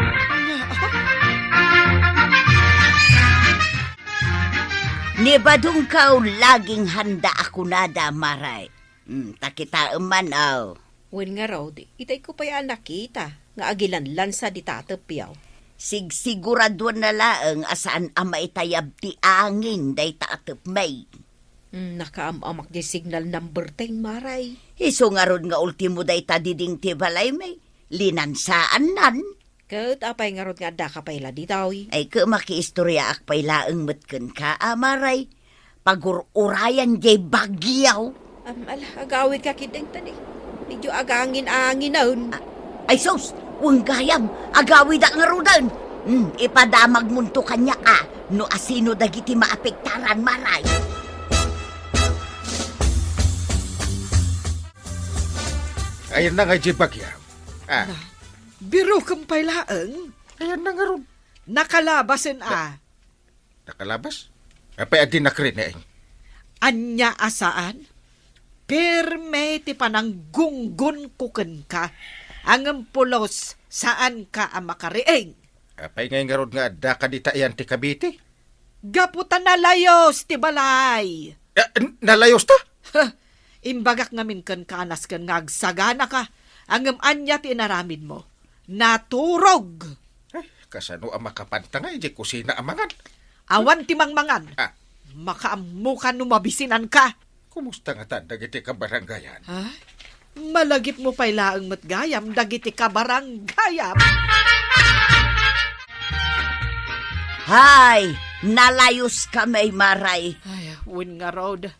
Ni Badong Kao laging handa a kunada, Maray. Hmm, ta kitaem man, aw. Wen ngarud, itayko pay a nakita nga agilanlansa di tatepyo. Sigsiguraduanna laeng a saan a maitayab ti angin dayta a tepmi. Hmm, nakaam-amak di signal number ten, Maray. Isu ngarud nga ultimo dayta diding ti balaymi. Linansaannan. Ket apay ngarud nga addaka pay la ditoy? Ay, ket makiistoryaak pay laeng met kenka, a, Maray. Pagur-urayan diay bagyo. Am, ala, agawidka ketdin ta di. Medyo agangin-anginen. A-, ay sus, wen gayam, agawidak ngaruden. Hmm, ipadamagmonto kaniak, a, no asino dagiti maapektaran, Maray. Ayanna ngay diay bagyo. A. Na, birokem pay laeng. Ayanna ngarud. Nakalabasen, a. Nakalabas? Apay a dinak riing? Ania a saan? Pirme ti pananggunggonko kenka. Ngem pulos, saanka a makariing. Apay ngay ngarud nga addaka dita iyan ti Cavite? Gapu ta nalayos ti balay. Eh, n-, nalayos ta? Huh, imbagak ngamin kenka a nasken nga agsaganaka. Ngem ania ti inaramidmo? Naturog! Ay, kasano a makapanta nga idiay kusina a mangan? Awan ti mangmangan. Ah. Makaammoka no mabisinanka. Kumusta ngatan dagiti kabarangayan? Ha? Malagipmo pay laeng met gayam dagiti kabarangayan. Hay, nalayos kami, Maray. Ay, wen ngarud,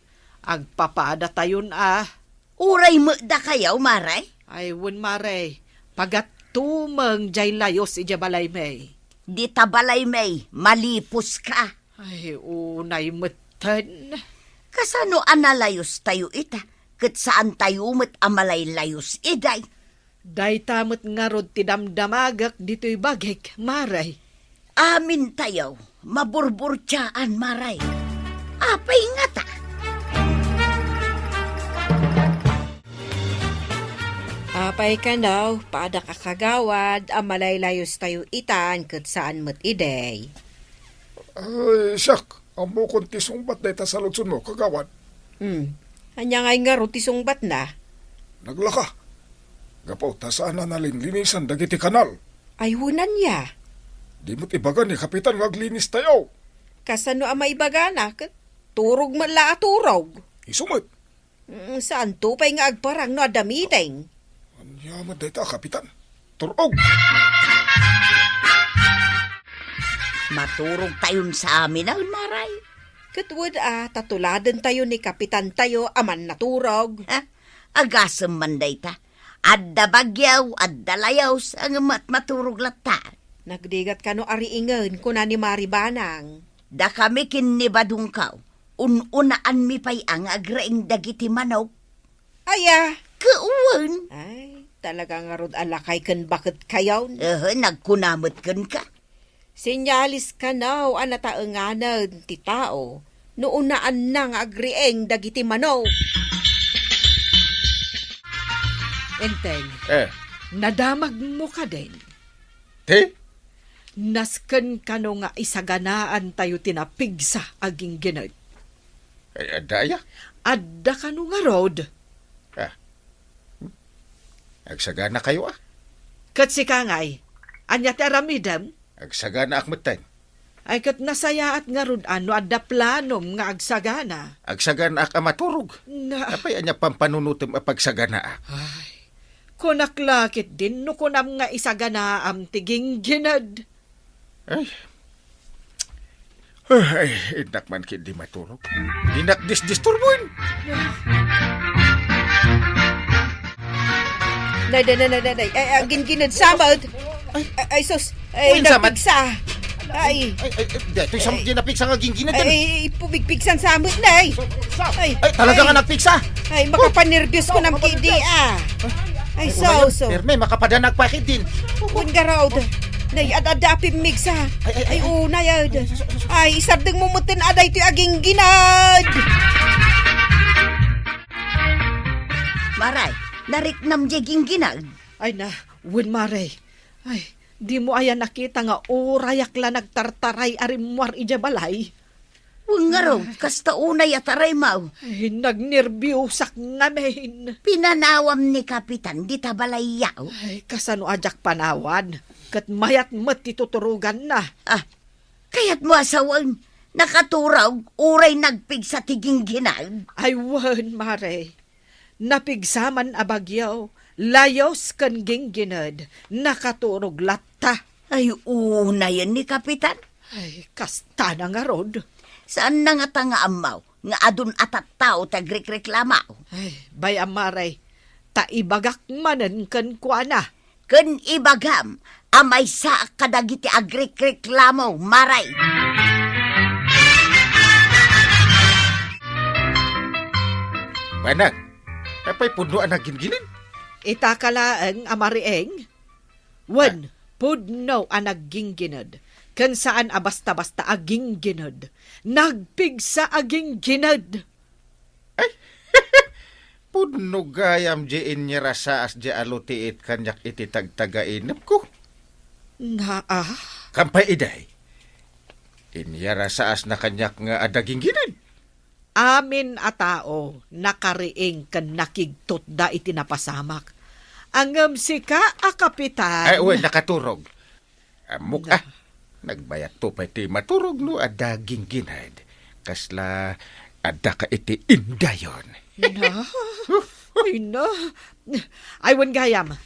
agpapadatayon a. Uray met dakayo, Maray? Ay, wen, Maray, pagattumeng jay layos idiay balaymi. Dita balaymi, maliposka. Ay, unay metten. Kasano a nalayostayo ita, ket saantayo met a malaylayos idiay? Dayta met ngarud ti damdamagek ditoy bagik, Maray. Amintayo, maburburtiaan, Maray. Apay ngata? Apay kano, padak a kagawad, a malaylayostayo itan ket saan met idi? Ay, siak, ammokon ti sungbat dayta saludsodmo, kagawad. Hmm. Ania ngay ngarud ti sungbatna? Naglaka. Gapu ta saan a nalinlinisan dagiti kanal. Ay, wen ania? Di met ibaga ni Kapitan nga aglinistayo. Kasano a maibagana? Ket turog met la a turog. Isu met. Mm, saanto pay nga agparang no adda meeting? Ania met dayta a Kapitan? Turog! Maturogtayon sa amin, Maray. Ket wen a, ta tuladentayo ni Kapitantayo a mannaturog. Ha? Agasem man dayta. Adda bagyo, adda layos, ngem mat-, maturog latta. Nagrigat kano a riingen, kuna ni Mari Banang. Dakami ken ni Badongko, un-unaanmi pay a nga agriing dagiti manok. Aya? Ket wen. Ay, talaga ngarud a lakay ken baketkayon. Ehe, nagkuna met kenka. Senyales kano a nataenganen ti tao no unaanna nga agriing dagiti manok. Enteng, Eh. Nadamagmo kadin? Ti? Nasken kano nga isaganaantayo ti napigsa a ginggined? Ay, adda aya? Adda kano ngarud? Ah. Hmm? Agsaganakayo, ah. Ket sika ngay, ania ti aramidem? Agsaganaak metten. Ay, ket nasayaat ngarud a no adda planom nga agsagana. Agsaganaak a maturog. Na- Apay ania pampanunotem a pagsaganaak? Ay, kunak la ketdin no kunam nga isaganaam ti ginggined. Ay. Ay, innak man ketdi maturog. Dinak disdisturbuen. Nay, nay, nay, nay, nay, nay. Ay, ay, ginggined samet. Ay. Ay, ay, sus. Ay, Uy, samet. Napigsa. Ay. Ay, ay, ay, di, ito isang Ay. di napigsa nga ginggined. Ay, ay, pumigpigsan samet, nay. Ay, Ay, talaga ay. nga nagpigsa. Ay, makapanerbios ko nam kidi, ah. Ay, Ay, so, unayon, so. Perme, makapadanag pa ketdin. Wen ngarud. Nay, ad-adda a pimmigsa. Ay, ay, ay, Ay, ay. unay, ad. Ay, isardeng mo metten a daytoy a ginggined. Maray, nariknam diay ginggined? Ay na, wen, Maray. Ay, dimo aya nakita nga urayak la nagtartaray a rimmuar idiay balay? Wen ngarud, kasta unay a taraymo. Ay, nagnerbiosak ngamin. Pinanawam ni Kapitan dita balayyo? Ay, kasano a diak panawan? Ket mayat met ti tuturoganna. Ah, kayatmo a sawen, nakaturog, uray nagpigsa ti ginggined? Ay, wen, Mare. Napigsa man a bagyo, layos ken ginggined, nakaturog latta. Ay, unayen ni Kapitan. Ay, kastana ngarud. Saanna ngata nga ammo nga adun a tattao ti agrikreklamo? Ay, bay-am, Mare, ta ibagak manen kenkuana. Ken ibagam a maysaak kadagiti agrikreklamo, Mare. Banag, apay pudno a nagginggined? Itaka laeng a mariing? Wen, Ah. pudno a nagginggined. ken saan a basta-basta a ginggined. Nagpigsa a ginggined. Ay, pudno gayam di inyarasaas di alutiit kaniak iti tagtagainepko. Naa? Kampay iday, inyarasaasna kaniak nga adda ginggined. Amin a tao nakariing ken nakigtotda iti napasamak. Ngem sika a kapitan. Ay, wen, nakaturog. Ammok, ah. Nagbayatto pay ti maturog no adda ginggined. Kasla adda ka iti indayon. Na? Ay, na. Ay, wen gayam.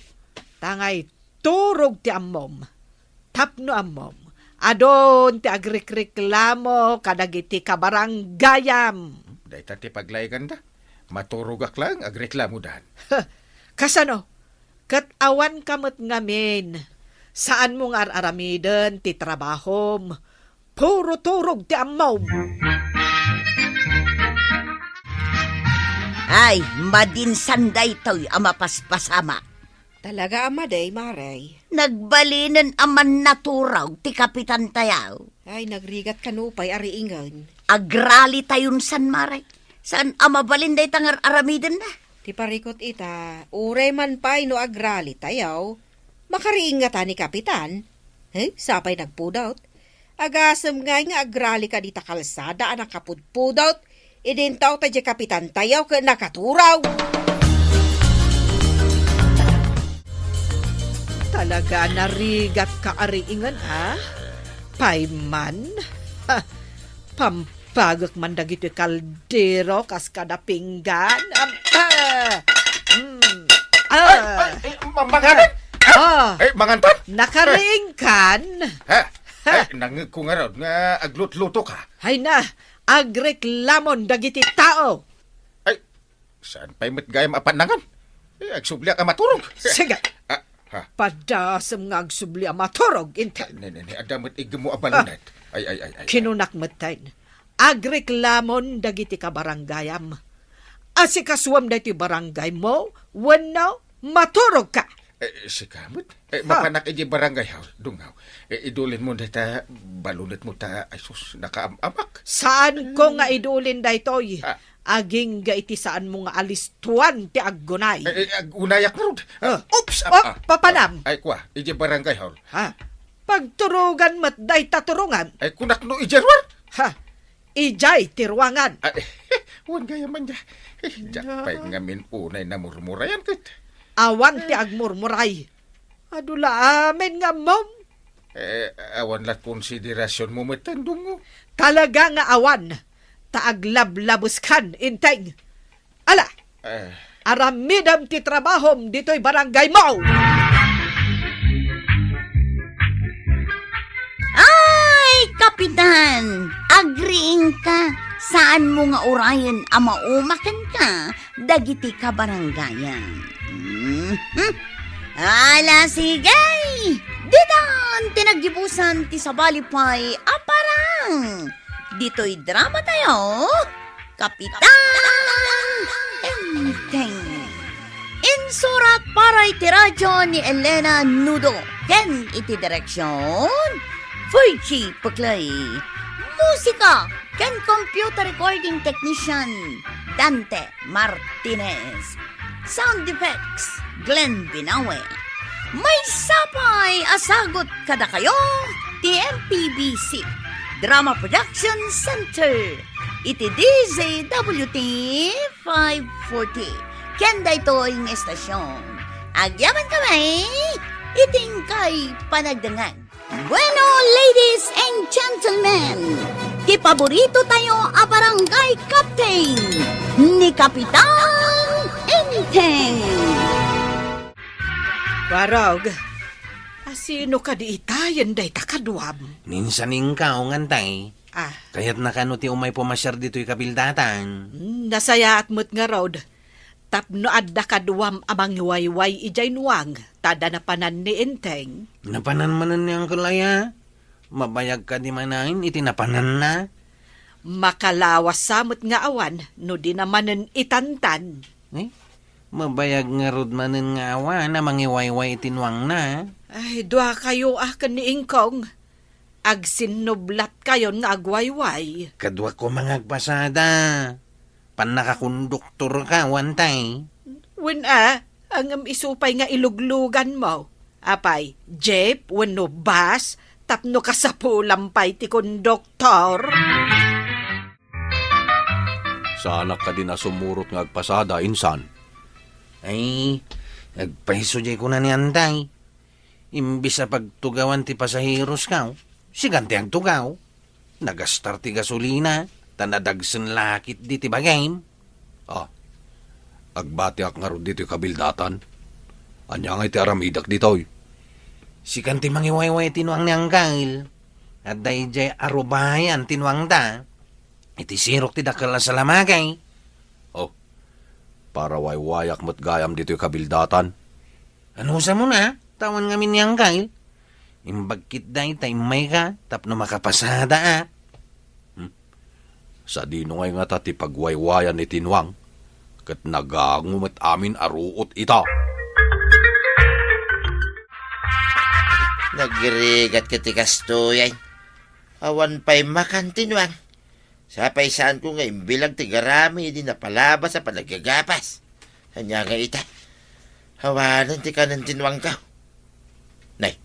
Tangay turog ti ammom. Tapno ammom, adun ti agrikriklamo kadagiti kabaranggayam. Dayta ti paglainganda. Maturogak laeng, agreklamodan. Kasano? Ket awanka met ngamin. Saanmo nga ar-aramiden ti trabahom. Puro turog ti ammom. Ay, madinsan daytoy a mapaspasamak. Talaga a madi, Mare. Nagbalinen a mannaturog ti kapitan tayo. Ay, nagrigat kano pay a riingen. Agrali tayon san, Mare. Saan a mabalin dayta nga ar-aramidenna? Ti parikut ita, uray man pay no agrali tayo, makariing ngata ni kapitan? He, sapay nagpudot. Agasem ngay nga agralika dita kalsada a nakapudpudot, idintaw ta diay kapitan tayo ket nakaturog. Talaga narigat ka a riingen, a? Payman? Ha, pampagek man dagitoy kaldero kas kada pinggan. Am-, ah! Mm. Ay, ay, ay, ma-, mangan? Ah! Ay, mangan ta? Nakariingkan? Ha? Ha? Ay, nangngegko ngarud nga aglutluto ka. Ay na, agreklamon dagiti tao. Ay, saan pay met gayam a pannangan? Eh, agsubliak a maturog. Sige. Ah, ha? Padasem nga agsubli a maturog, Inteng. Ne, ne, ne, adda met iggem mo a balunet. Ay, ay, ay, ay, ay. Kinunak metten, agreklamon dagiti kabaranggayam. Asikasuem daytoy barangay mo wenno maturog ka. Eh, sika met? Eh, ha? Mapanak idiay barangay hall, dungaw. Eh, idulin mo dayta balunet mo ta, ay sus, nakaam-amak. Saan ko nga idulin daytoy? Ah. Agingga iti saan mo nga alistuan ti aggunay. Eh, eh, agunayak ngarud. Ah, oops, ah, oh, ah, papanam. Ah, ay, kua, idiay barangay hall. Ha? Pagturugan met dayta turungan. Ay, kunak no idiay ruar? Ha? Idiay ti ruangan. Ay, wen gayam man dia. Eh, diak pay ngamin unay namurmurayan ket. Awan ti agmurmuray. Adu la amin nga ammom. Eh, awan la konsiderasion mo met, Tandungo. Talaga nga awan. Ta aglablabeskan, Inteng. Ala, eh, aramidem ti trabahom ditoy barangay mo. Ay, Kapitan! Agriingka, saan mo nga urayen a maumakenka dagiti kabaranggayan. Mhm. Ala, sige! Ditan ti naggibusan ti sabali pay a parang ditoy drama tayo, Kapitan Enteng. Insurat para iti radyo ni Elena Nudo ken iti direksyon, Virgie Puclay. Musika ken computer recording technician, Dante Martinez. Sound effects, Glenn Binawe. Maysa pay a sagut kadakayo ti M P B C Drama Production Center iti D Z W T five forty. Ken daytoy nga estasion, agyamankami iti inkay panagdengngeg. Bueno, ladies and gentlemen, ti paborito tayo a barangay captain ni Kapitan Enteng. Warog, asino kadi itayen dayta kaduam? Ni Insan Ingkaw, Inteng. Ah. Kayatna kano ti umay pumasiar ditoy kabildatan? Hmm, nasayaat met ngarud. Tapno adda kaduam a mangiwayway idiay nuang, ta adda napanan ni Enteng. Napanan manen ni Uncle Aya? Mabayag kadi manen iti napananna? Makalawas sa met nga awan no dina manen itantan. Eh? Mabayag ngarud manen nga awan a mangiwayway iti nuangna? Ay, duakayo a ken ni Ingkong. Agsinnublatkayon nga agwayway. Kadua koma nga agpasada. Pannakakonduktorka, Antay. Wen a, ngem isu pay nga ilugluganmo. Apay, jeep wenno bus tapno kasapulam pay ti konduktor? Saanak kadin a sumurot nga agpasada, insan? Ay, agpayso diay kuna ni Antay. Imbes a pagtugawan ti pasaheroskaw, sikan ti agtugaw. Nagastar ti gasolina, ta nadagsen la ketdi ti bagim. Ah, agbatiak ngarud ditoy kabildatan. Ania ngay ti aramidek ditoy? Sikan ti mangiwayway ti nuang ni Angkel. Adda idiay arubayan ti nuangda. Iti sirok ti dakkel a salamagay. Oh, para waywayak met gayam ditoy kabildatan. Anusam, ta awan ngamin ni Angkel? Imbag ketdi ta immayka tapno makapasadaak. Hmm? Sadino ngay ngata ti pagwaywayan iti nuang, ket nagango met amin a ruot ita. Nagrigat ket ti kastoy ay. Awan pay makan ti nuang. Sapay saanko nga imbilag ti garami idi napalabas a panaggagapas. Ania nga ita? Awanen ti kanen ti nuangko. Nay,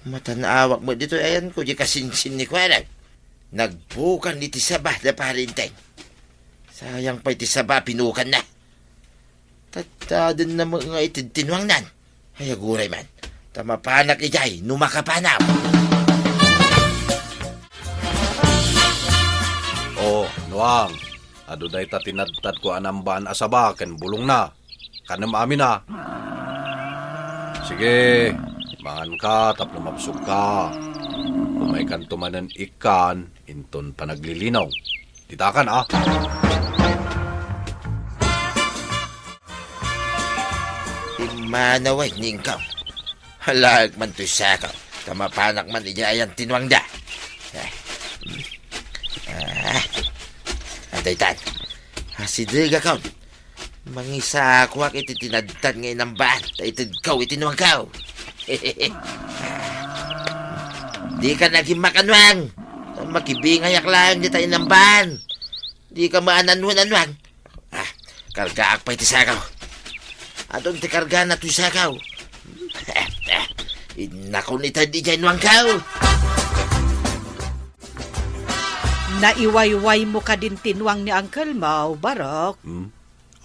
matanaawak met ditoy ayanko, di kasinsin ni kuana. Nagbukan iti saba da Pari Enteng. Sayang pay ti saba a pinukanna. Tadtadenna met nga ited ti nuangnan. Ay, aguray man. Ta mapanak idiay no makapanaw. Oh, nuang. Adu dayta tinadtadko a nambaan a saba ken bulongna. Kanem amin a. Sige, manganka tapno mabsogka. Umaykanto manen ikkan inton panaglilinong. Ditakan a. Immanaw ay ningkaw. Halaek man toy sakaw, ta mapanak man idiay ayan ti nuangda. Ah. Ah. Adaytan. Asidegakon. Mangisakoak iti tinadtad nga inambaan, ta itedko iti nuangko. Dika nagimmak a nuang. Makibingayak laeng dita inambaan. Dika maananwen a nuang. Ah, kargaak pay ti sakaw. Adun ti kargana toy sakaw. Innakon ita idiay nuangko. Naiwaywaymo kadin ti nuang ni Uncle Mau, Barok? Hmm?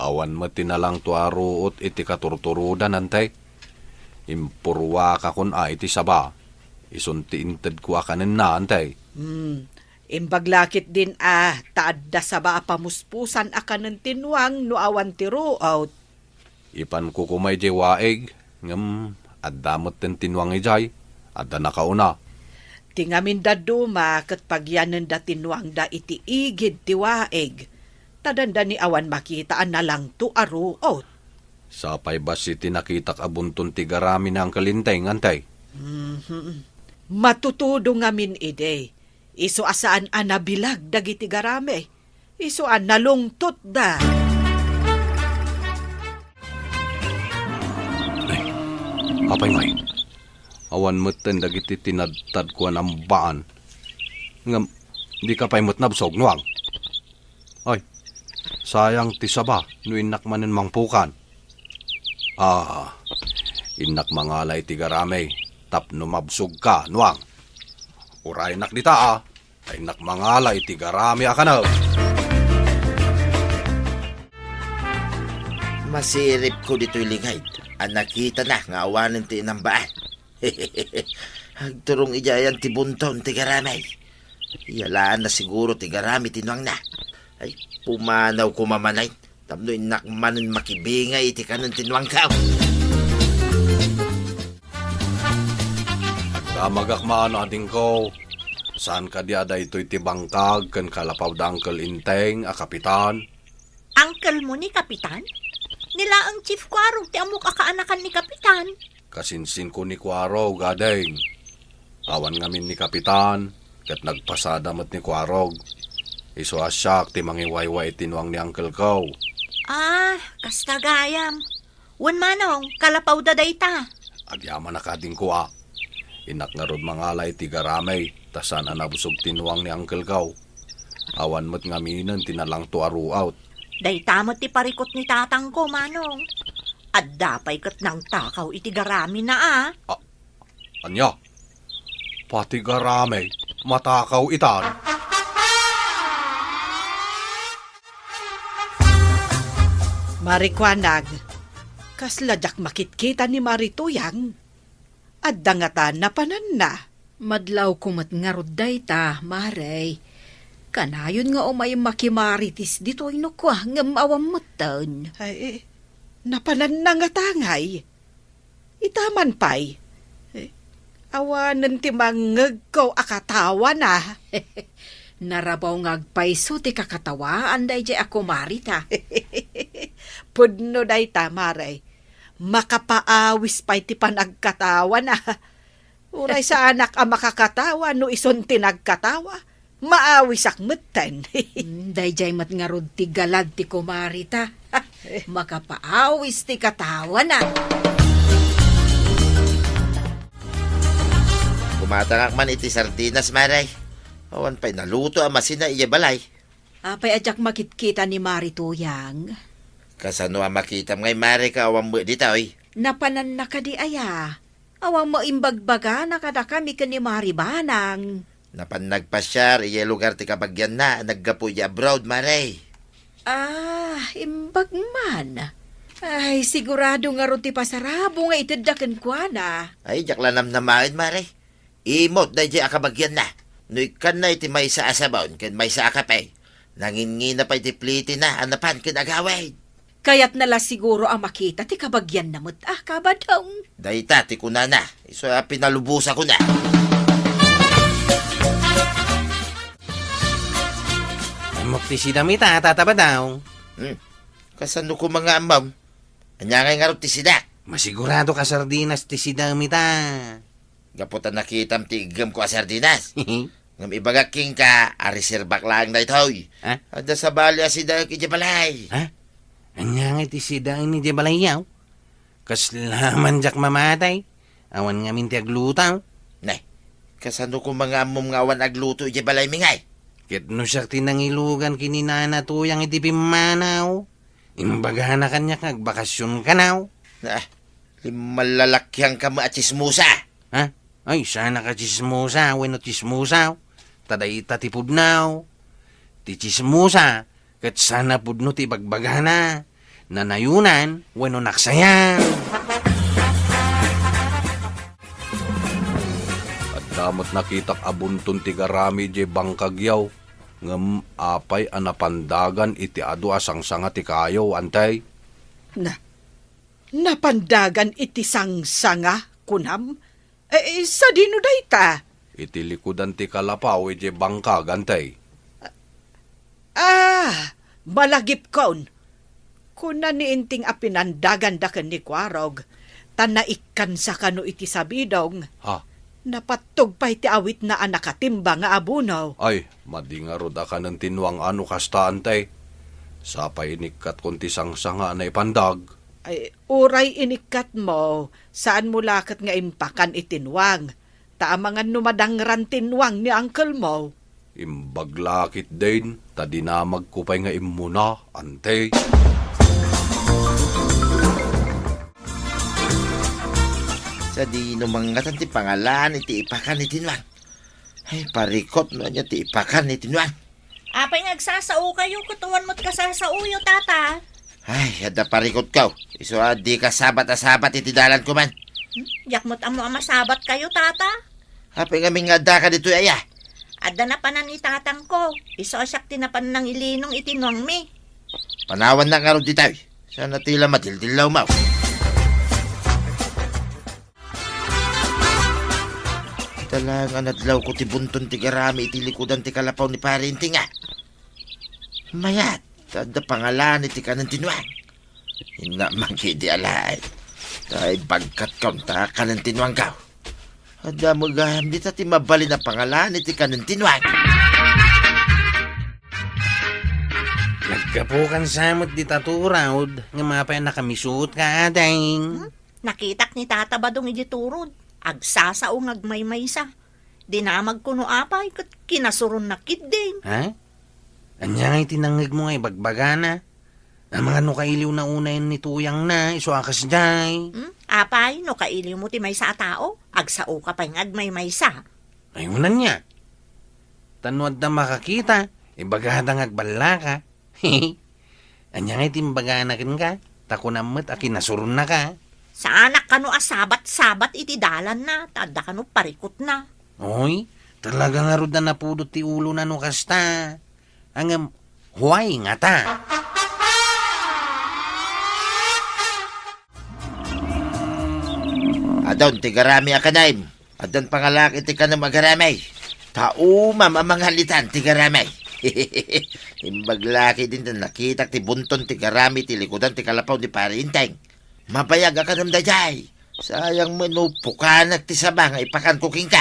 Awan met ti nalangto a ruot iti katurturodan, Antay. Impurruakakon a iti saba. Isun ti intedko a kanenna, Antay. Hmm. Imbag la ketdin a ta adda saba a pamuspusan a kanen ti nuang no awan ti ruot. Ipanko koma idiay waig, ngem adda metten ti nuang idiay, adda nakauna. Ti ngamin dadduma ket pagianenda ti nuangda iti igid ti waig, ta dandani awan makita a nalangto a ruot. Sapay bassit ti nakitak a bunton ti garami ni Uncle Enteng, Antay. Mhm. Matutudo ngamin idi. Isu a saan a nabilag dagiti garami. Isu a nalungtotda. Ay, apay ngay? Awan metten dagiti tinadtadko a nambaan. Ngem, dika pay met nabsog, nuang? Ay, sayang ti saba no innak manen mangpukan. Ah, innak mangala iti garami tapno mabsogka, nuang. Uraynak dita, a. Ay, innak mangala iti garami a kanem. Masiripko ditoy ligayda a nakitana nga awanen ti inambaan. Agturong idiay ayan ti bunton ti garami. Iyalaanna siguro ti garami ti nuangna. Ay, pumanaw koma manen tapno innak manen makibingay iti kanen ti nuangko. Agdamagak man, adingko. Saan kadi a daytoy ti bangkag ken kalapaw da Uncle Enteng a kapitan? Uncle mo ni Kapitan? Ni laeng Chief Kuarog ti ammok a kaanakan ni Kapitan. Kasinsinko ni Kuarog, ading. Awan ngamin ni Kapitan, ket nagpasada met ni Kuarog. Isu a siak ti mangiwayway iti nuang ni uncle ko. Ah, kasta gayam. Wen manong, kalapawda dayta. Agyamanak, adingko, a. Innak ngarud mangala iti garami, ta saan a nabusog ti nuang ni Uncle Gaw. Awan met ngaminen ti nalangto a ruot. Dayta met ti parikut ni tatangko, Manong. Adda pay ket nangtakaw iti garamina, a. A-, ania? Pati garami, matakaw itan? Mari Kuanag, kasla diak makitkita ni Mari Tuyang. Adda ngata napananna. Madlawko met ngarud dayta, Mare. Kanayon nga umayem makimarites ditoy no kua, ngem awan metten. Ay, eh, napananna ngata ngay. Ita man pay. Eh, awanen ti mangngegko a katawana. Narabaw nga agpayso ti kakatawaan daydiay a kumarita. Pudno dayta, Mare. Makapaawis pay ti panagkatawana. Uray saanak a makakatawa no isun ti nagkatawa, maawisak metten. Mm, daydiay met ngarud ti galad ti kumarita. Makapaawis ti katawana. Kumatangak man iti sardinas, Mare. Awan pay naluto a masina idiay balay. Apay a diak makitkita ni Mari Tuyang? Kasano a makitam ngay, Mare, ket awan met ditoy? Napananna kadi aya? Awan met imbagbagana kadakami ken ni Mari Banang. Napan nagpasiar idiay lugar ti kabagianna a naggapu idiay abroad, Mare. Ah, imbag man. Ay, sigurado ngarud ti pasarabo nga itedda kenkuana. Ay, diak la namnamaen, Mare. Imot daydiay a kabagianna. No ikkanna iti maysa a sabon ken maysa a kape, nanginngina pay ti plitina a napan ken agawid. Kayatna la siguro a makita ti kabagianna met a, Kabadong. Dayta ti kunana, isu a pinalubosakona. Ammok ti sidam ita, Tata Badong. Hmm. Kasano koma nga ammom? Ania ngay ngarud ti sidak? Masigurado ka sardinas ti sidam ita. Gapu ta nakitam ti iggemko a sardinas. Ngem ibagak kenka a reserbak laeng daytoy. Ha? Adda sabali a sidaek idiay balay. Ha? Ania ngay ti sidaen idiay balayyo? Kasla man diak mamatay. Awan ngamin ti agluto. Ne, kasano koma nga ammom nga awan agluto idiay balaymi ngay? Ket no siak ti nangilugan ken ni Nana Tuyang iti pimmanaw, imbagana kaniak nga agbakasyon kanaw. Ah, limmalalakiangka met a tsismosa. Ha? Ay, saanak a tsismosa wenno tsismosa. Ta dayta ti pudno. Ti tsismosa, ket saan a pudno ti ibagbagana. Nanayonan wenno naksayan. Adda met nakitak a bunton ti garami idiay bangkagyo. Ngem apay a napandagan iti adu a sangsanga ti kayo, Antay? Na, napandagan iti sangsanga, kunam? Eh, eh, sadino dayta? Iti likudan ti kalapaw idiay bangkag, Antay. Ah, malagipkon. Kuna ni Inting a pinandaganda ken ni Kuarog, ta naikkansa kano iti sabidong. Ha? Napattog pay ti awitna a nakatimba nga abono. Ay, madi ngarud a kanen ti nuang a no kasta, Antay. Sapay inikkatkon ti sangsanga a naipandag. Ay, uray inikkatmo, saanmo la ket nga impakan iti nuang. Ta amangan no madangran ti nuang ni uncle mo. Imbag la ketdin, ta dinamagko pay nga immuna, Antay. Sadino man ngatan ti pangalan iti ipakan iti nuang? Ay, parikot no ania ti ipakan iti nuang. Apay nga agsasaokayo, ket awan met kasasaoyo, Tata? Ay, adda parikotko. Isu a dika sabat a sabat iti dalanko man. Hmm? Diak met ammo a masabatkayo, Tata. Apay ngamin nga addaka ditoy aya? Adda napanan ni tatangko. Isu a siak ti napan nangilinong iti nuangmi. Panawannak ngarud ditoy. Saan a ti la madildillawmo. Ita laeng a nadlawko ti bunton ti garami iti likudan ti kalapaw ni Pari Inting, a. Mayat, ta adda pangalan iti kanen ti nuang. Inna man ketdi a laeng. Ta ibagkatkon ta kanen ti nuangko. Adda met gayam dita ti mabalin a pangalan iti kanen ti nuang. Naggapukan sa met dita turod, nga mapay a nakamisuot ka, ading. Hmm? Nakitak ni Tata Badong idi turod. Agsasao nga agmaymaysa. Dinamagko no apay ket kinasuronna ketdin. Ha? Ania ngay ti nangngegmo nga ibagbagana? Amangan no kailiwna unayen ni tuyangna, isu a kasdiay. Hmm? Apay, no kailiwmo ti maysa a tao, agsaoka pay nga agmaymaysa. Ay, unanna. Ta no adda makakita, ibagada nga agballaka. Ania ngay ti imbagana kenka? Ta kunam met a kinasuronnaka. Saanak kano a sabat-sabat iti dalanna, ta adda kano parikutna. Oy, talaga ngarud a napudot ti ulona no kasta. Ngem, huay ngata. Adun ti garami a kanem. Addan pangalak iti kanem a garami. Ta umam a mangalitan ti garami. Imbag la ketdin ta nakitak ti bunton ti garami ti likudan ti kalapaw ni Pari Enteng. Mabayag a kanem daydiay. Sayang met no pukanak ti saba nga ipakanko kenka.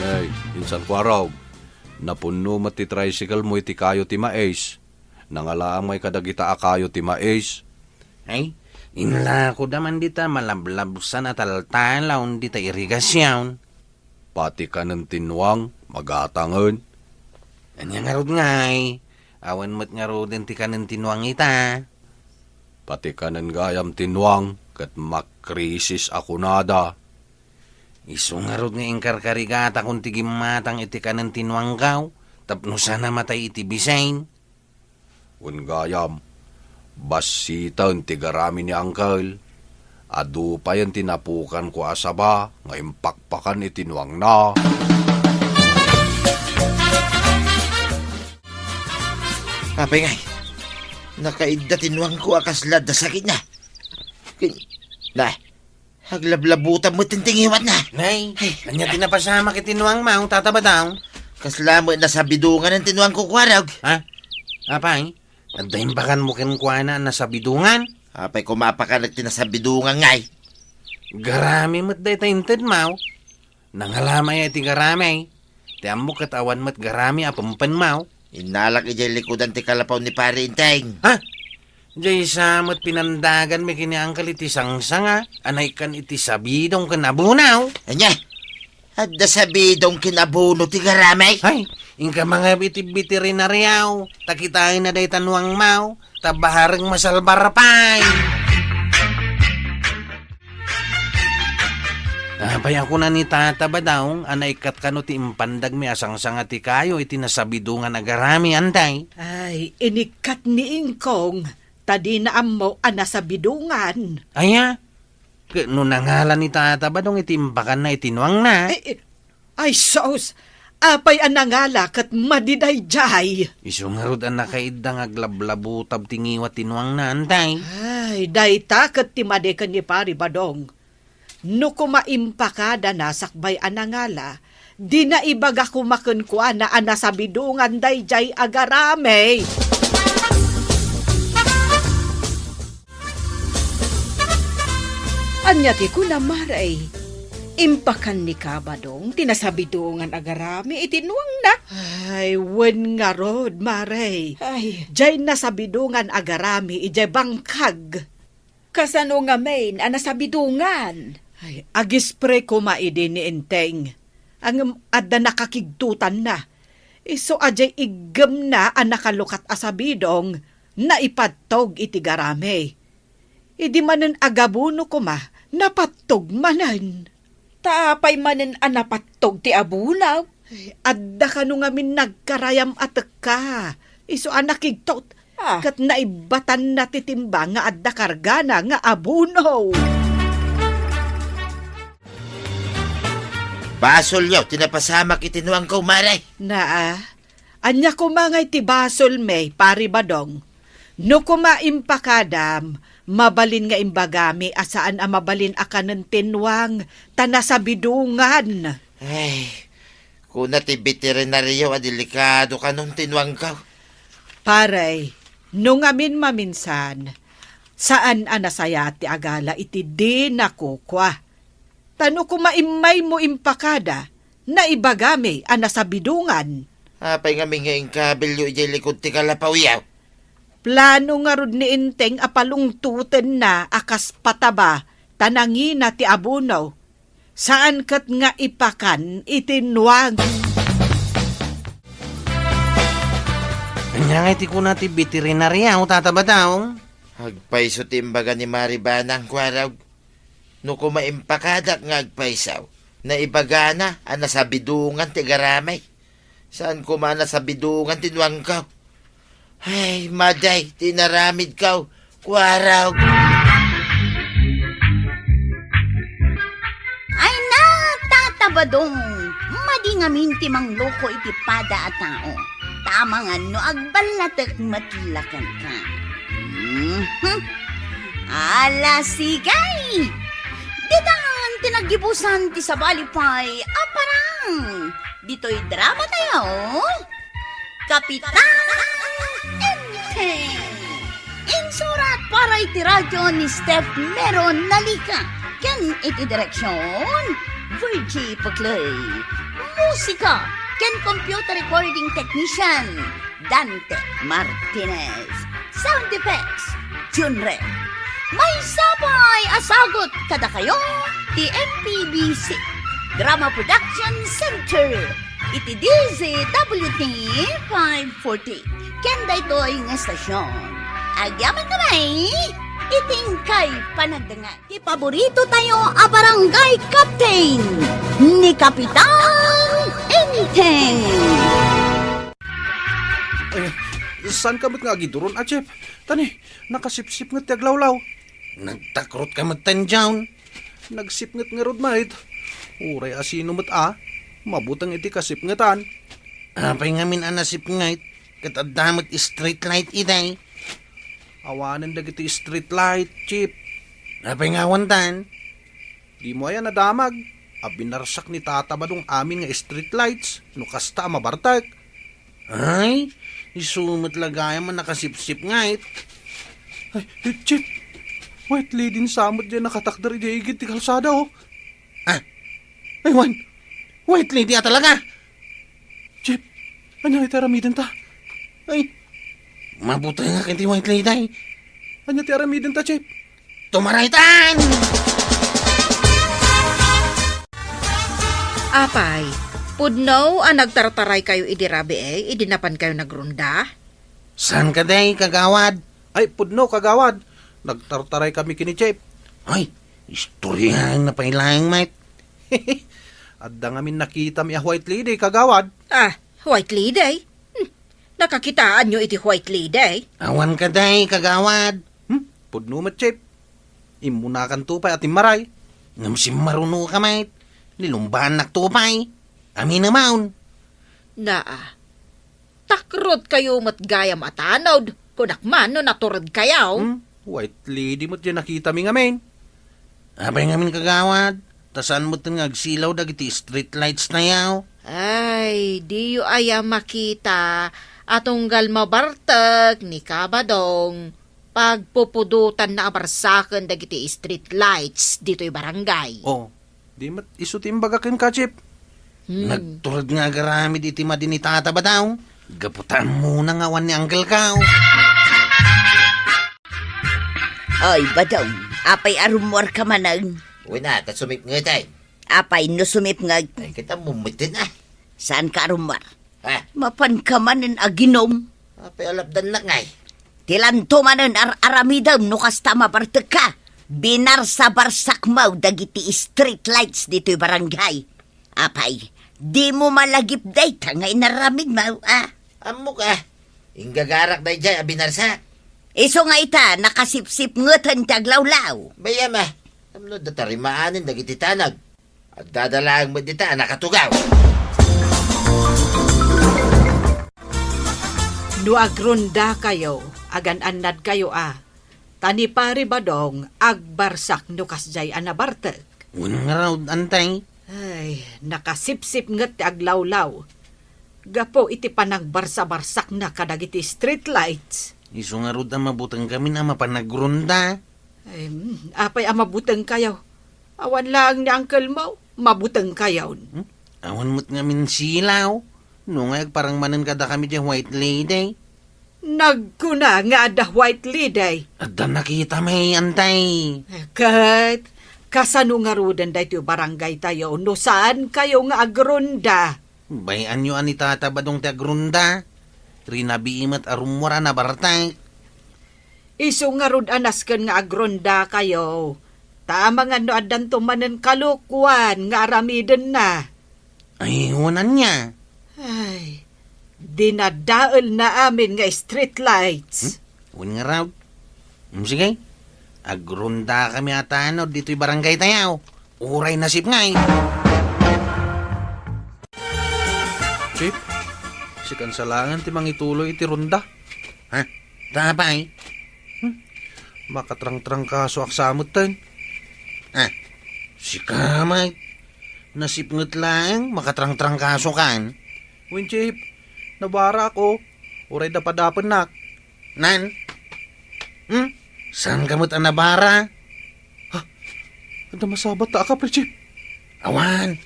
Nay, insan ko arog. Napunno met ti tricycle-mo iti kayo ti mais. Nangalaam ngay kadagita a kayo ti mais. Ay, inlakoda man dita malablabsan a taltalaw dita irigasion. Pati kanen ti nuang, magatangen. Ania ngarud ngay? Awan met ngaruden ti kanen ti nuang ita. Pati kanen gayam ti nuang, ket makrisis a kunada. Isu ngarud nga inkarkarigatakon ti gimmatang iti kanen ti nuangkaw, tapno saan a matay iti bisin. Wen gayam, bassiten ti garami ni Angkel. Adu payen ti napukanko a saba nga impakpakan iti nuangna. Apay ngay, nakaidda ti nuangko a kasla adda sakitna. Kin-, na, aglablabutan met ti ngiwatna. Nay, ay, ania ti napasamak iti nuangmo, Tata Badong? Kasla met nasabidongan ti nuangko, kuarog. Ha? Apay? Adda impakanmo kenkuana a nasabidongan? Apay koma a pakanek ti nasabidongan ngay? Garami met dayta intedmo. Nangalam aya iti garami. Ti ammok ket awan met garami a pempenmo. Innalak idiay likudan ti kalapaw ni Pari Enteng. Ha? Diay sa met pinandaganmi ken ni Angkel iti sangsanga a naikkan iti sabidong ken abono. Ania? Adda sabidong ken abono ti garami? Ay, inka mangayab iti veterinaryo, ta kitaenna dayta nuangmo, ta bareng masalbar pay. Apay a kuna ni Tata Badong a naikkat kano ti impandagmi a sangsanga ti kayo iti nasabidongan a garami, Antay? Ay, inikkat ni Ingkong, ta dina ammo a nasabidongan. Aya? Ket no nangala ni Tata Badong iti impakanna iti nuangna? Ay, ay, ay, sus! Apay a nangala ket madi daydiay? Isu ngarud a nakaidda nga aglablabutab ti ngiwat ti nuangna, Antay. Ay, dayta ket ti madi ken ni Pari Badong. No koma impakadana sakbay a nangala, dina ibaga koma kenkuana a nasabidongan daydiay a garami. Ania ti kuna, Mare? Impakan ni Kabadong ti nasabidongan a garami iti nuangna? Ay, wen ngarud, Mare. Ay. Diay nasabidongan a garami idiay bangkag. Kasano ngamin a nasabidongan? Ay, agispre koma idi ni Enteng. Ngem adda nakakigtotanna. Isu a diay iggemna a nakalukat a sabidong, naipattog iti garami. Idi manen agabono koma, napattog manen. Ta apay manen a napattog ti abono? Ay, adda kano ngamin nagkarayam a tekka. Isu a nakigtot. Ah. Ket naibbatanna ti timba nga adda kargana nga abono. Basolyo ti napasamak iti nuangko, Mare. Naa, ania koma ngay ti basolmi, Pari Badong? No koma impakadam, mabalin nga imbagami a saan a mabalin a kanen ti nuang ta nasabidongan. Ay, kuna ti veterinaryo a delikado kanon ti nuangko. Pare, no ngamin maminsan, saan a nasayaat ti agala iti dina kukua. Ta no koma immaymo impakada, naibagami a nasabidongan. Apay ngamin nga inkabilyo idiay likud ti kalapawyo? Plano ngarud ni Enteng a palungtotenna a kas pataba ta nangina ti abono. Saan ket nga ipakan iti nuag. Ania ngay ti kuna ti veterinarya, o Tata Badong? Agpayso ti imbaga ni Mari Banang, Kuarog. No koma impakadak nga agpayso, naibagana a nasabidongan ti agaramay. Saan koma a nasabidongan ti nuangko. Ay, maday ti inaramidko, Kuarog. Ay na, Tata Badong, madi ngamin ti mangloko iti pada a tao. Tama nga no agballatek met la kenka. Mhm. Ala, sige! Ditan ti naggibusan ti sabali pay a parang ditoy drama tayo, Kapitan Enteng. Insurat para iti radyo ni Steph Meron Nalica ken iti direksyon, Virgie Paclay. Musika ken computer recording technician, Dante Martinez. Sound effects, Junre. Maysa pay a sagut kadakayo ti M P B C Drama Production Center iti D Z W T five forty. Ken daytoy nga estasyon, agyamankami iti inkay panagdengngeg. Ti paborito tayo a barangay captain, ni Kapitan Enteng. Ay, saan ka met nga agiduron, a, Chep? Tani, nakasipsipnget ti aglawlaw. Nagtakrot ka met, Tanjaon. Nagsipnget ngarud met. Uray a sino met a, mabuteng iti kasipngetan. Apay ngamin a nasipnget, ket adda met street light idiay. Awanen dagiti street light, Chep. Apay nga awandan? Dimo aya nadamag a binarsak ni Tata Badong amin nga street lights no kasta a mabartek? Ay, isu met la gayam a nakasipsipnget. Ay, Chep, white lady sa met diay nakatakder idiay igid ti kalsada, o. Ah, ay, wen, white lady a talaga. Chep, ania ti aramidenta? Ay, mabutengak iti white lady. Ania ti aramidenta, Chep? Tumaraytan! Apay, pudno a nagtartaray kayo idi rabii, idi napan kayo nagrunda? Saan kadi, kagawad? Ay, pudno, kagawad. Nagtartaray kami ken ni Chep. Ay, istoryaenna pay laeng met. Adda ngamin nakitami a white lady, kagawad. Ah, white lady? Hmm, nakakitaanyo iti white lady? Awan kadi, kagawad. Hmm, pudno met, Chep. Immunakanto pay a timmaray. Ngem simmarunoka met. Nilumbaannakto pay. Aminemon. Naa. Takrot kayo met gayam a tanod, kunak man no natured kayo. Hmm? White lady met diay nakitami ngamin. Apay ngamin, kagawad, ta saan met nga agsilaw dagiti street lights tayo? Ay, diyo aya makita a tunggal mabartek ni Kabadong, pagpupudotanna a barsaken dagiti street lights ditoy barangay. Oh, di met isu ti imbaga kenka, Chep. Hmm. Nagtured nga agaramid iti madi ni Tata Badong. Gapu ta ammona nga awan ni Uncle Kao. Oy, Badong, apay a rummuarka manen? Wen a, ta sumipnget ay. Apay no sumipnget? Ay, kita mumiten a. Saanka a rummuar? Ha? Mapanka manen aginom? Apay a lapdannak ngay? Ti lanto manen ar-aramidem no kasta a mabartekka. Binarsa-barsak maw dagiti street lights ditoy barangay. Apay, dimo malagip dayta nga inaramidmo, a? Ammok a. Inggagarak daydiay a binarsak. Isu nga ita, nakasipsipngeten ti aglawlaw. Bay-am a. Amno da tarimaanen dagiti tanag. Addada laeng met dita a nakatugaw. No agrunda kayo, agan-annad kayo a. Ta ni Pari Badong, agbarsak no kasdiay a nabartek. Wen ngarud, antay? Ay, nakasipsipnget ti aglawlaw. Gapu iti panagbarsa-barsakna kadagiti street lights. Isu ngarud a mabutengkamin a mapan agrunda. Ay, mm, apay a mabutengkayo? Awan laeng ni uncle mo, mabutengkayon. Hmm? Awan met ngamin silaw. No nga agparang manen kadakami diay white lady. Nagkuna nga adda white lady. Adda nakita met, Antay. Ket, kasano ngaruden daytoy barangaytayo no saankayo nga agronda? Bay-anyo a ni Tata Badong ti agronda. Rinabii met a rummuar a nabartek. Isu ngarud a nasken nga agrondakayo, ta amangan no addanto manen kalokuan nga aramidenna. Ay, wen ania? Ay, dinadaelna amin nga street lights. Hmm? Wen ngarud? Hmm, sige. Agrondakami a tanod ditoy barangaytayo. Uray nasipnget. Chief, sikan sa laeng ti mangituloy iti ronda. Ha? Ta apay? Hmm? Makatrangtrangkasoak sa metten. Ah, sika met. Nasipnget laeng, makatrangtrangkasokan. Wen, Chief, nabarak, o. Uray dapadapennak. Nan? Hmm? Saanka met a nabara? Ha? Adda masabatta a kapri, Chief? Awan.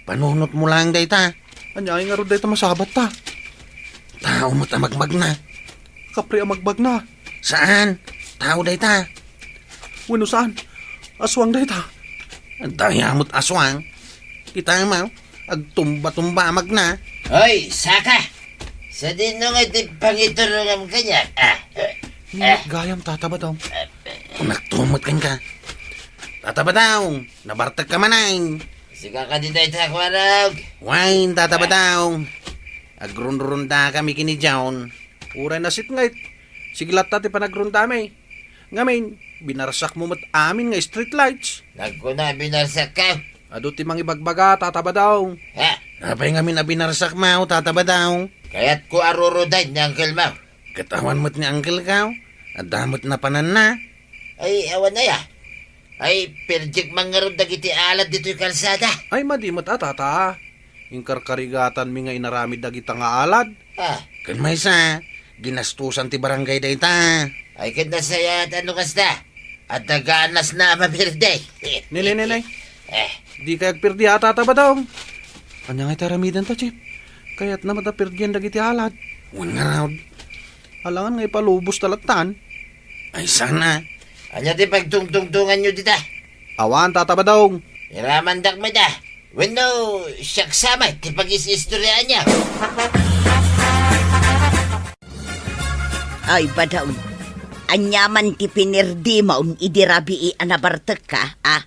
Panunotmo laeng dayta. Aniay ngarud dayta masabatta? Tao met a magmagna. Kapri a magmagna? Saan. Tao dayta. Wenno saan? Aswang dayta. Adda aya met aswang. Kitaem, agtumba-tumba a magna. Hoy, saka! Sadino nga ti pangiturongam kaniak? Ah, Ni ah. Gayam, Tata Badong. Kunakto met kenka. Tata Badong, nabartekka manen. Sika kadi dayta, Kuarog? Wen, Tata Badong. Agrunrundakami ken ni John. Uray nasipnget. Sige latta ti panagrundami. Ngamin, binarsakmo met amin nga street lights. Nagkuna a binarsakka? Adu ti mangibagbaga, Tata Badong. Ha? Apay ngamin a binarsakmo, Tata Badong? Kayatko a rurudayen ni uncle mo. Ket awan met ni uncle ko. Adda met napananna. Ay, awan aya. Ay, perdiek man ngarud dagiti alad ditoy kalsada. Ay, madi met a, Tata. Inkarkarigatanmi nga inaramid dagita nga alad. Ah. Ken maysa, ginastusan ti barangay dayta. Ay, ket nasayaat no kasta. Adda ganasna a mapirdi. Ne, ne, ne, ne. Eh. Dikay agpirdi a, Tata Badong. Ania ngay ti aramidenta, Chief? Kayatna met a pirdien dagiti alad. Wen ngarud. Alangan nga ipalubos ta lattan. Ay, sana. Ania ti pagtungtungtonganyo dita? Awan, Tata Badong. Iramandak met a. Wenno, siak sa met ti pagis-istoryaanyo. Ay, Badong, ania man ti pinirdimon idi rabii a nabartekka, a?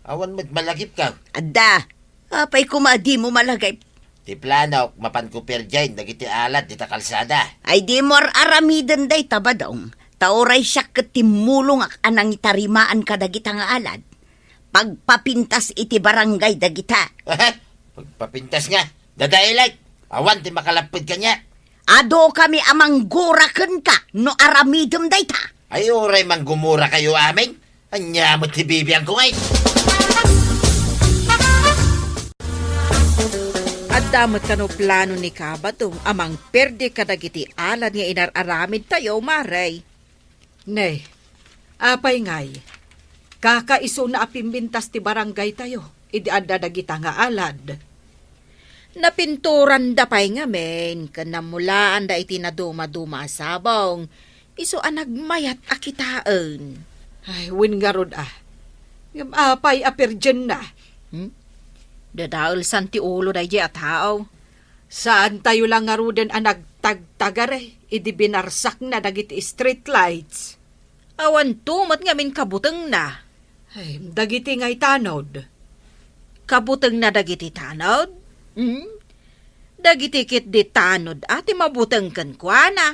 Awan met malagipko. Adda. Apay koma a dimo malagip? Ti planok, mapanko pirdien dagiti alad dita kalsada. Ay, dimo ar-aramiden dayta, Badong. Ta uray siak ket timmulongak a nangitarimaan kadagita nga alad. Pagpapintas iti barangay dagita. Pagpapintas nga? Dadaelek! Awan ti makalapped kaniak. Adukami a manggura kenka no aramidem dayta. Ay, uray manggumurakayo amin. Ania met ti bibiangko, ay? Adda met kano plano ni Kabadong a mangperde kadagiti alad nga inar-aramidtayo, Mare? Ne, apay ngay, kakaisuna a pimbintas ti barangaytayo idi adda dagita nga alad. Napinturanda pay ngamin ken nammulaanda iti nadumaduma a sabong, isu a nagmayat a kitaen. Ay, wen ngarud a. Ngem apay a perdienna? Hmm? Dadaelsan ti ulo daydiay a tao. Saantayo la ngaruden a nagtagtagari idi binarsakna dagiti street lights. Awanto met ngamin kabutengna. Ay, dagiti ngay tanod? Kabutengna dagiti tanod? Hmm? Dagiti ketdi tanod a ti mabuteng kenkuana.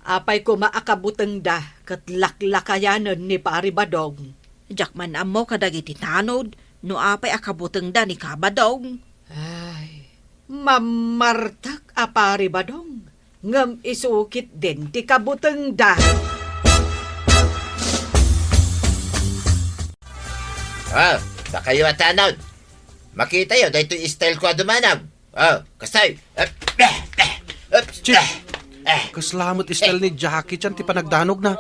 Apay koma a kabutengda ket laklakayanen ni Pari Badong? Diak man ammo kadagiti tanod no apay a kabutengda ni Kabadong. Ay, mammartek a Pari Badong, ngem isu ketdin ti kabutengda. Ah, dakayo a tanod. Makitayo daytoy style ko a dumanaw. Ah, kastoy. Eh, eh, eh, eh, Chief, eh, eh. Kasla met style ni Jackie Chan ti panagdanogna.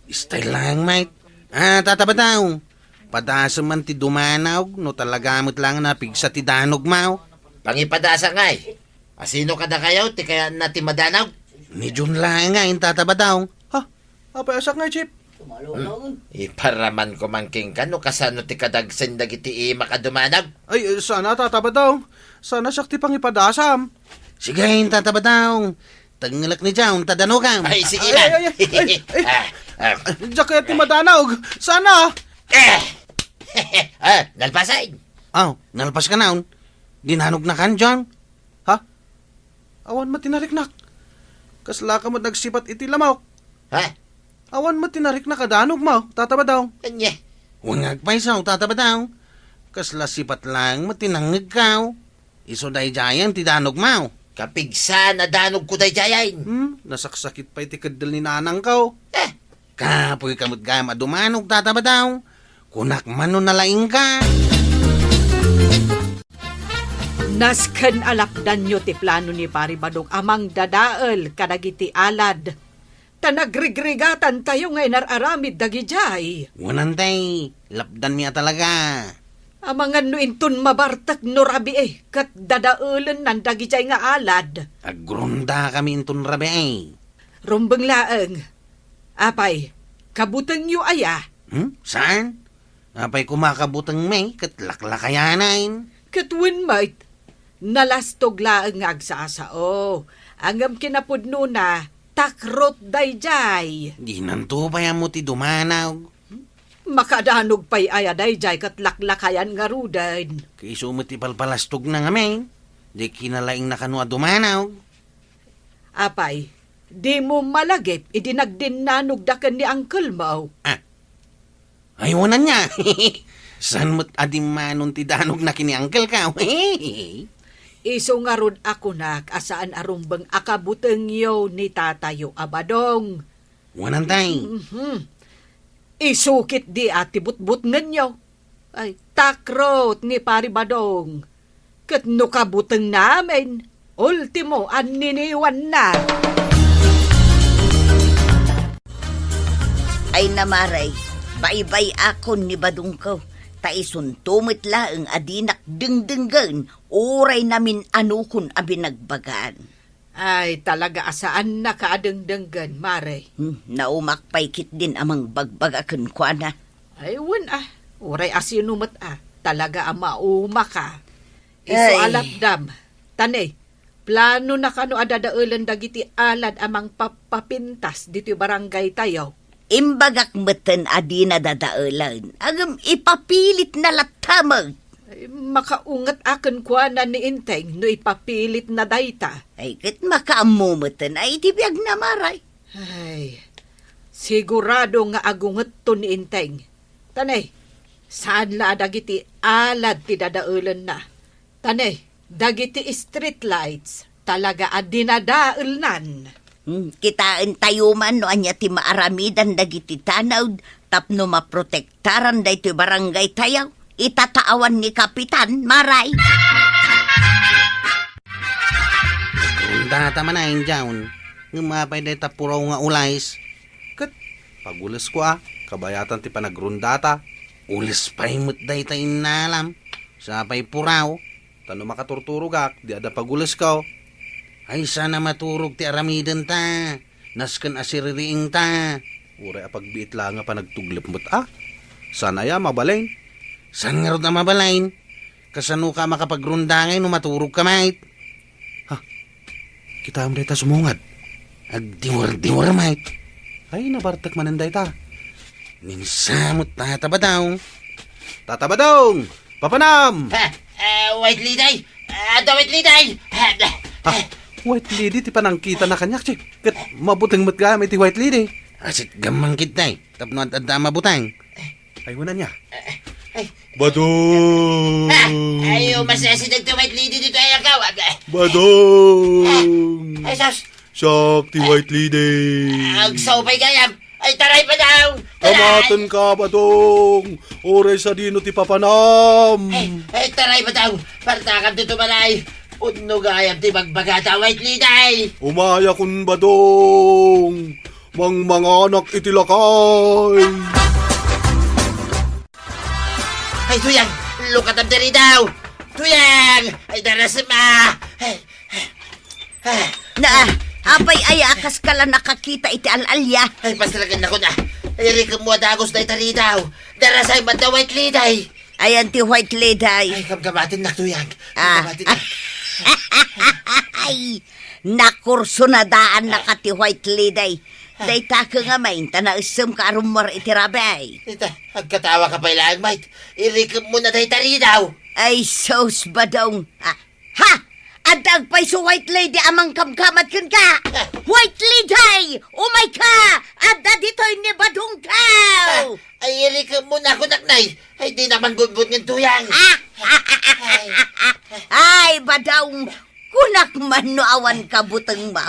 Style lang, mate. Ah, Tata Badong. Padasem man ti dumanaw, no talaga met lang napigsa ti danogmo. Pangipadasa ngay. Asino kadakayo ti kayatna ti madanog? Ni Jun laeng nga in, Tata Badong. Ha? Apay a saknay, Chief? Iparaman ko man kenka no kasano ti kadagsen dagiti imak a dumanag. Ay, sana, Tata Badong. Sana siak ti pangipadasam. Sige, Tata Badong. Tengngelek ni John ta danogam. Ay, sige. Ay, ay, ay, ay, ay. Ah, ah. Diak kayat ti madanog. Sana. Eh! Ah, nalpasen. Aw, nalpas ka naon. Dinanognakan, John? Ha? Awan met ti nariknak. Kasla ka met nagsipat iti lamok. Ha? Awan met ti nariknak a danogmo, Tata Badong. Anya? Wen nga agpayso, Tata Badong. Kasla sipat laeng met ti nangngegko. Isu daydiayen ti danogmo. Kapigsa a danogko daydiayen. Hmm, nasaksakit pay ti keddel ni nanangko. Eh. Kapoy ka met gayam a dumanog, Tata Badong. Kunak man no nalaingka. Nasken a lapdanyo ti plano ni Pari Badong a mangdadael kadagiti alad. Ta nagrigrigatantayo nga inar-aramid dagidiay. Wen, tay, lapdanmi a talaga. Amangan no inton mabartek no rabii ket dadaelennan dagidiay nga alad. Agrondakami inton rabii. Rumbeng laeng. Apay, kabutengyo aya? Hmm? Saan? Apay koma kabutengmi ket laklakayanen. Ket wen met, nalastog laeng nga agsasao. Ngem kinapudnona, takrot daydiay. Dinanto pay ammo ti dumanaw. Makadanog pay aya daydiay ket laklakayan ngaruden. Kaiso met ti palpalastogna ngamin. Di kinalaingna kano a dumanaw. Apay, dimo malagip idi nagdinnanogda ken ni uncle mo? Ah. Ay, wen ania. Saan met a dimmanon ti danogna ken ni uncle ko? Isu ngarud a kunak a saan a rumbeng a kabutengyo ni tatayo a Badong. Wen, tay. Mhm. Isu ketdi a ti butbutngenyo. Ay, takrot ni Pari Badong. Ket no kabutengna amin, ultimo a niniwanna. Ay, Mare, baybay-akon ni Badongko, ta isunto met laeng a dinak dengdenggen uray namin-anokon a binagbagaan. Ay, talaga a saannaka a dengdenggen, Mare. Hmm, naumak pay ketdin a mangbagbaga kenkuana. Ay, wen a, uray a sino met a, talaga a maumaka. Isu a lapdam. Tane, planona kano a dadaelen dagiti alad a mangpapapintas ditoy barangaytayo? Imbagak metten a dina dadaelen, ngem ipapilitna latta met. Ay, makaunget a kenkuana ni Enteng no ipapilitna dayta. Ay, ket makaammo metten a iti biagna, Mare. Ay, sigurado nga agungetto ni Enteng. Tane, saan la a dagiti alad ti dadaelenna. Tane, dagiti street lights, talaga a dinadaelnan. Hmm, kitaentayo man no ania ti maaramidan dagiti tanod tapno maprotektaran daytoy barangaytayo, ita ta awan ni Kapitan, Mare. Data man a, Injaon. Ngem apay dayta puraw nga ulayes? Ket pagulesko a, kabayatan ti panagrondata. Ules pay met dayta innalam. Sapay puraw. Ta no makaturturogak, di adda pagulesko. Ay, saan a maturog ti aramidenta. Nasken a siririingta. Uray a pagbiit laeng a panagtuglep met a. Saan aya mabalin? Saan ngarud a mabalin? Kasanoka a makapagronda ngay no maturogka met? Ha? Kitaem dayta sumungad. Agdiwer-diwer met. Ay, nabartek manen dayta. Ninsamot Tata Badong. Tata Badong! Papanam! Ha? Eh, White Lady? Adda White Lady? Ha? White Lady ti panangkitana kaniak, Chief. Ket mabuteng met gayam iti White Lady. Asit gammang kitay. Tapno ad-adda a mabuteng. Ay, wen ania. Ay. Badong! Ah, ay, umasideg ti White Lady ditoy, ay, akaw. Badong! Ay, sus! Siak ti White Lady. Agsaw pay gayam. Ay, taray, Badong! Taray! Kamatenka, Badong! Uray sadino ti papanam. Ay, ay, taray, Badong! Partakam ti tumalay. Pudno gayam ti bagbagata, White Lady. Umayakon, Badong! Mangmanganak iti lakay. Ay, Tuyang! Lukatam diri daw! Tuyang! Ay, darasem a! Ay, ay, ay. Na, Apay aya a kaskala nakakita iti al-alia? Ay, pasragen na kuna. Irikemmo a dagus dayta ridaw. Darasay man da White Lady. Ayan ti White Lady. Ay, kamkamatennak, Tuyang. Ah. Kamkamatennak. Ay, nakursunadaannaka ti White Lady. Dayta ka nga main, ta naisem ka a rummuar iti rabii. Ita, agkatawa ka pay laeng, Mike. Irikemmo na dayta ridaw. Ay, sus, Badong. Ah, ha? Adda agpayso White Lady a mangkamkamat kenka? Ah. White Lady! Umay ka! Adda ditoy ni Badong ka! Ah, ay, irikemmo na kunak, Nay. Ay, di naman budbud ngan Tuyang. Ah! Ay. Ay, Badong! Kunak man no awan kabutengmo.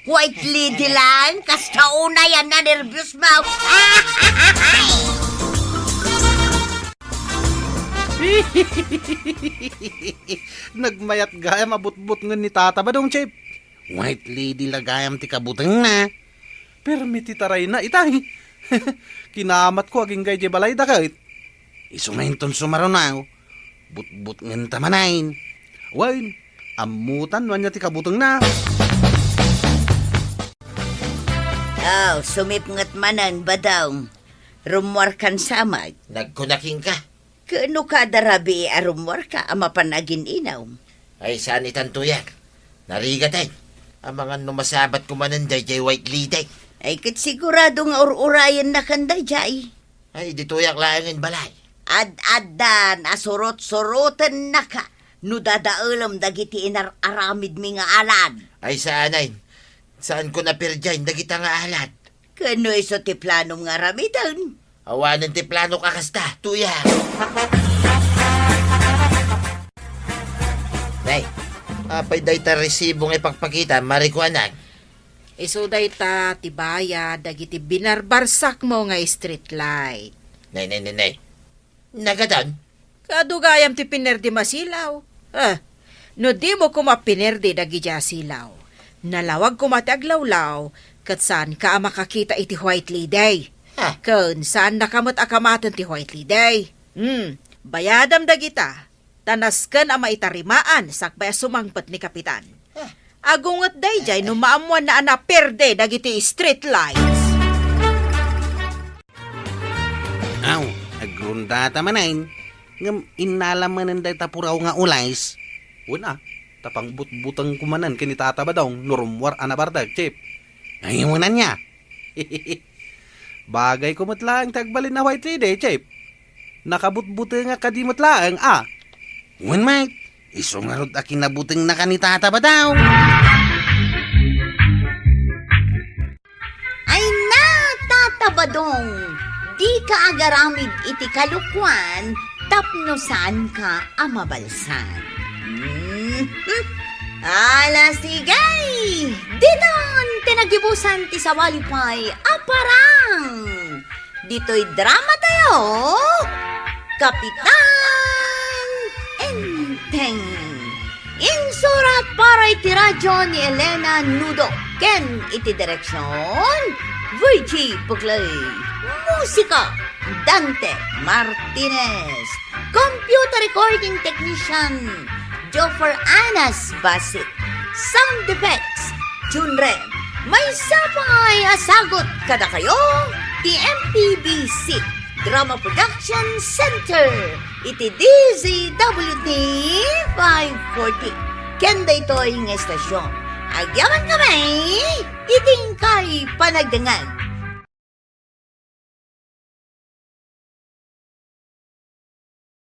White Lady lang, kasta unay a nanerbios mo. Nagmayat gayam a butbutngen ni Tata Badong, Chip. White Lady la gayam ti kabutengna. Permi ti tarayna itay. Kinamatko agingga idiay balayda ket. Isu nga inton sumaruno, butbutngenta manen. Wen, ammotan no ania ti kabutengna. Aw, sumipnget manen, Badong. Rummuarkan sa met. Nagkuna kenka. Ket no kada rabii a rummuarka a mapan agin-inom? Ay, saan itan, Tuyang. Narigaten. Amangan no masabatko manen daydiay White Lady. Ay, ket sigurado nga ur-urayennakan daydiay. Ay, ditoyak laengen balay. Ad-addan a surot-surotennaka no dadaelem dagiti inar-aramidmi nga alad. Ay, saan ay. Saanko naperdiayen dagita nga alad. Ket no isu ti planom nga aramiden? Awanen ti planok a kasta, Tuyang. Nay, apay dayta resibo nga ipakpakita, marikuanak? Isu dayta ti bayad dagiti binarbarsakmo nga street light. Nay, nay, nay, nay. Nagadan? Kaadu gayam ti pinerdem a silaw. Eh, no dimo koma pinerdi dagiti a silaw, nalawag koma ti aglawlaw, ket saanka a makakita iti White Lady. Ha? Ken saannaka met a kamaten ti White Lady. Hmm, bayadam dagita. Ta nasken a maitarimaan sakbay a sumangpet ni Kapitan. Ah. Agunget daydiay no maammoanna a naperde dagiti street lights. Aw, agrundata manen, ngem innala manen dayta puraw nga ules. Wen a, ta pangbutbutengko manen ken ni Tata Badong no rummuar a nabardek, Chip. Ay, wen ania? Bagayko met laeng ti agbalin a White Lady, Chip. Nakabutbutengak kadi met laeng, a. Wen met, isu ngarud a kinabutengnaka ni Tata Badong. Ay na, Tata Badong, dika agaramid iti kalokuan tapno saanka a mabalsag. Mhm. Ala, sige! Ditan ti nagibusan ti sawali pay a parang! Ditoy drama tayo, Kapitan Enteng. Insurat para iti radyo ni Elena Nudo ken iti direksyon, Virgie Puglay. Musika, Dante Martinez. Computer recording technician, Joffer Anas Basit. Sound effects, Junren. Maysa pay a sagut kadakayo ti M P B C Drama Production Center iti D Z W T five forty. Ken daytoy nga estasyon, agyaman kami iti inkay panagdengngeg.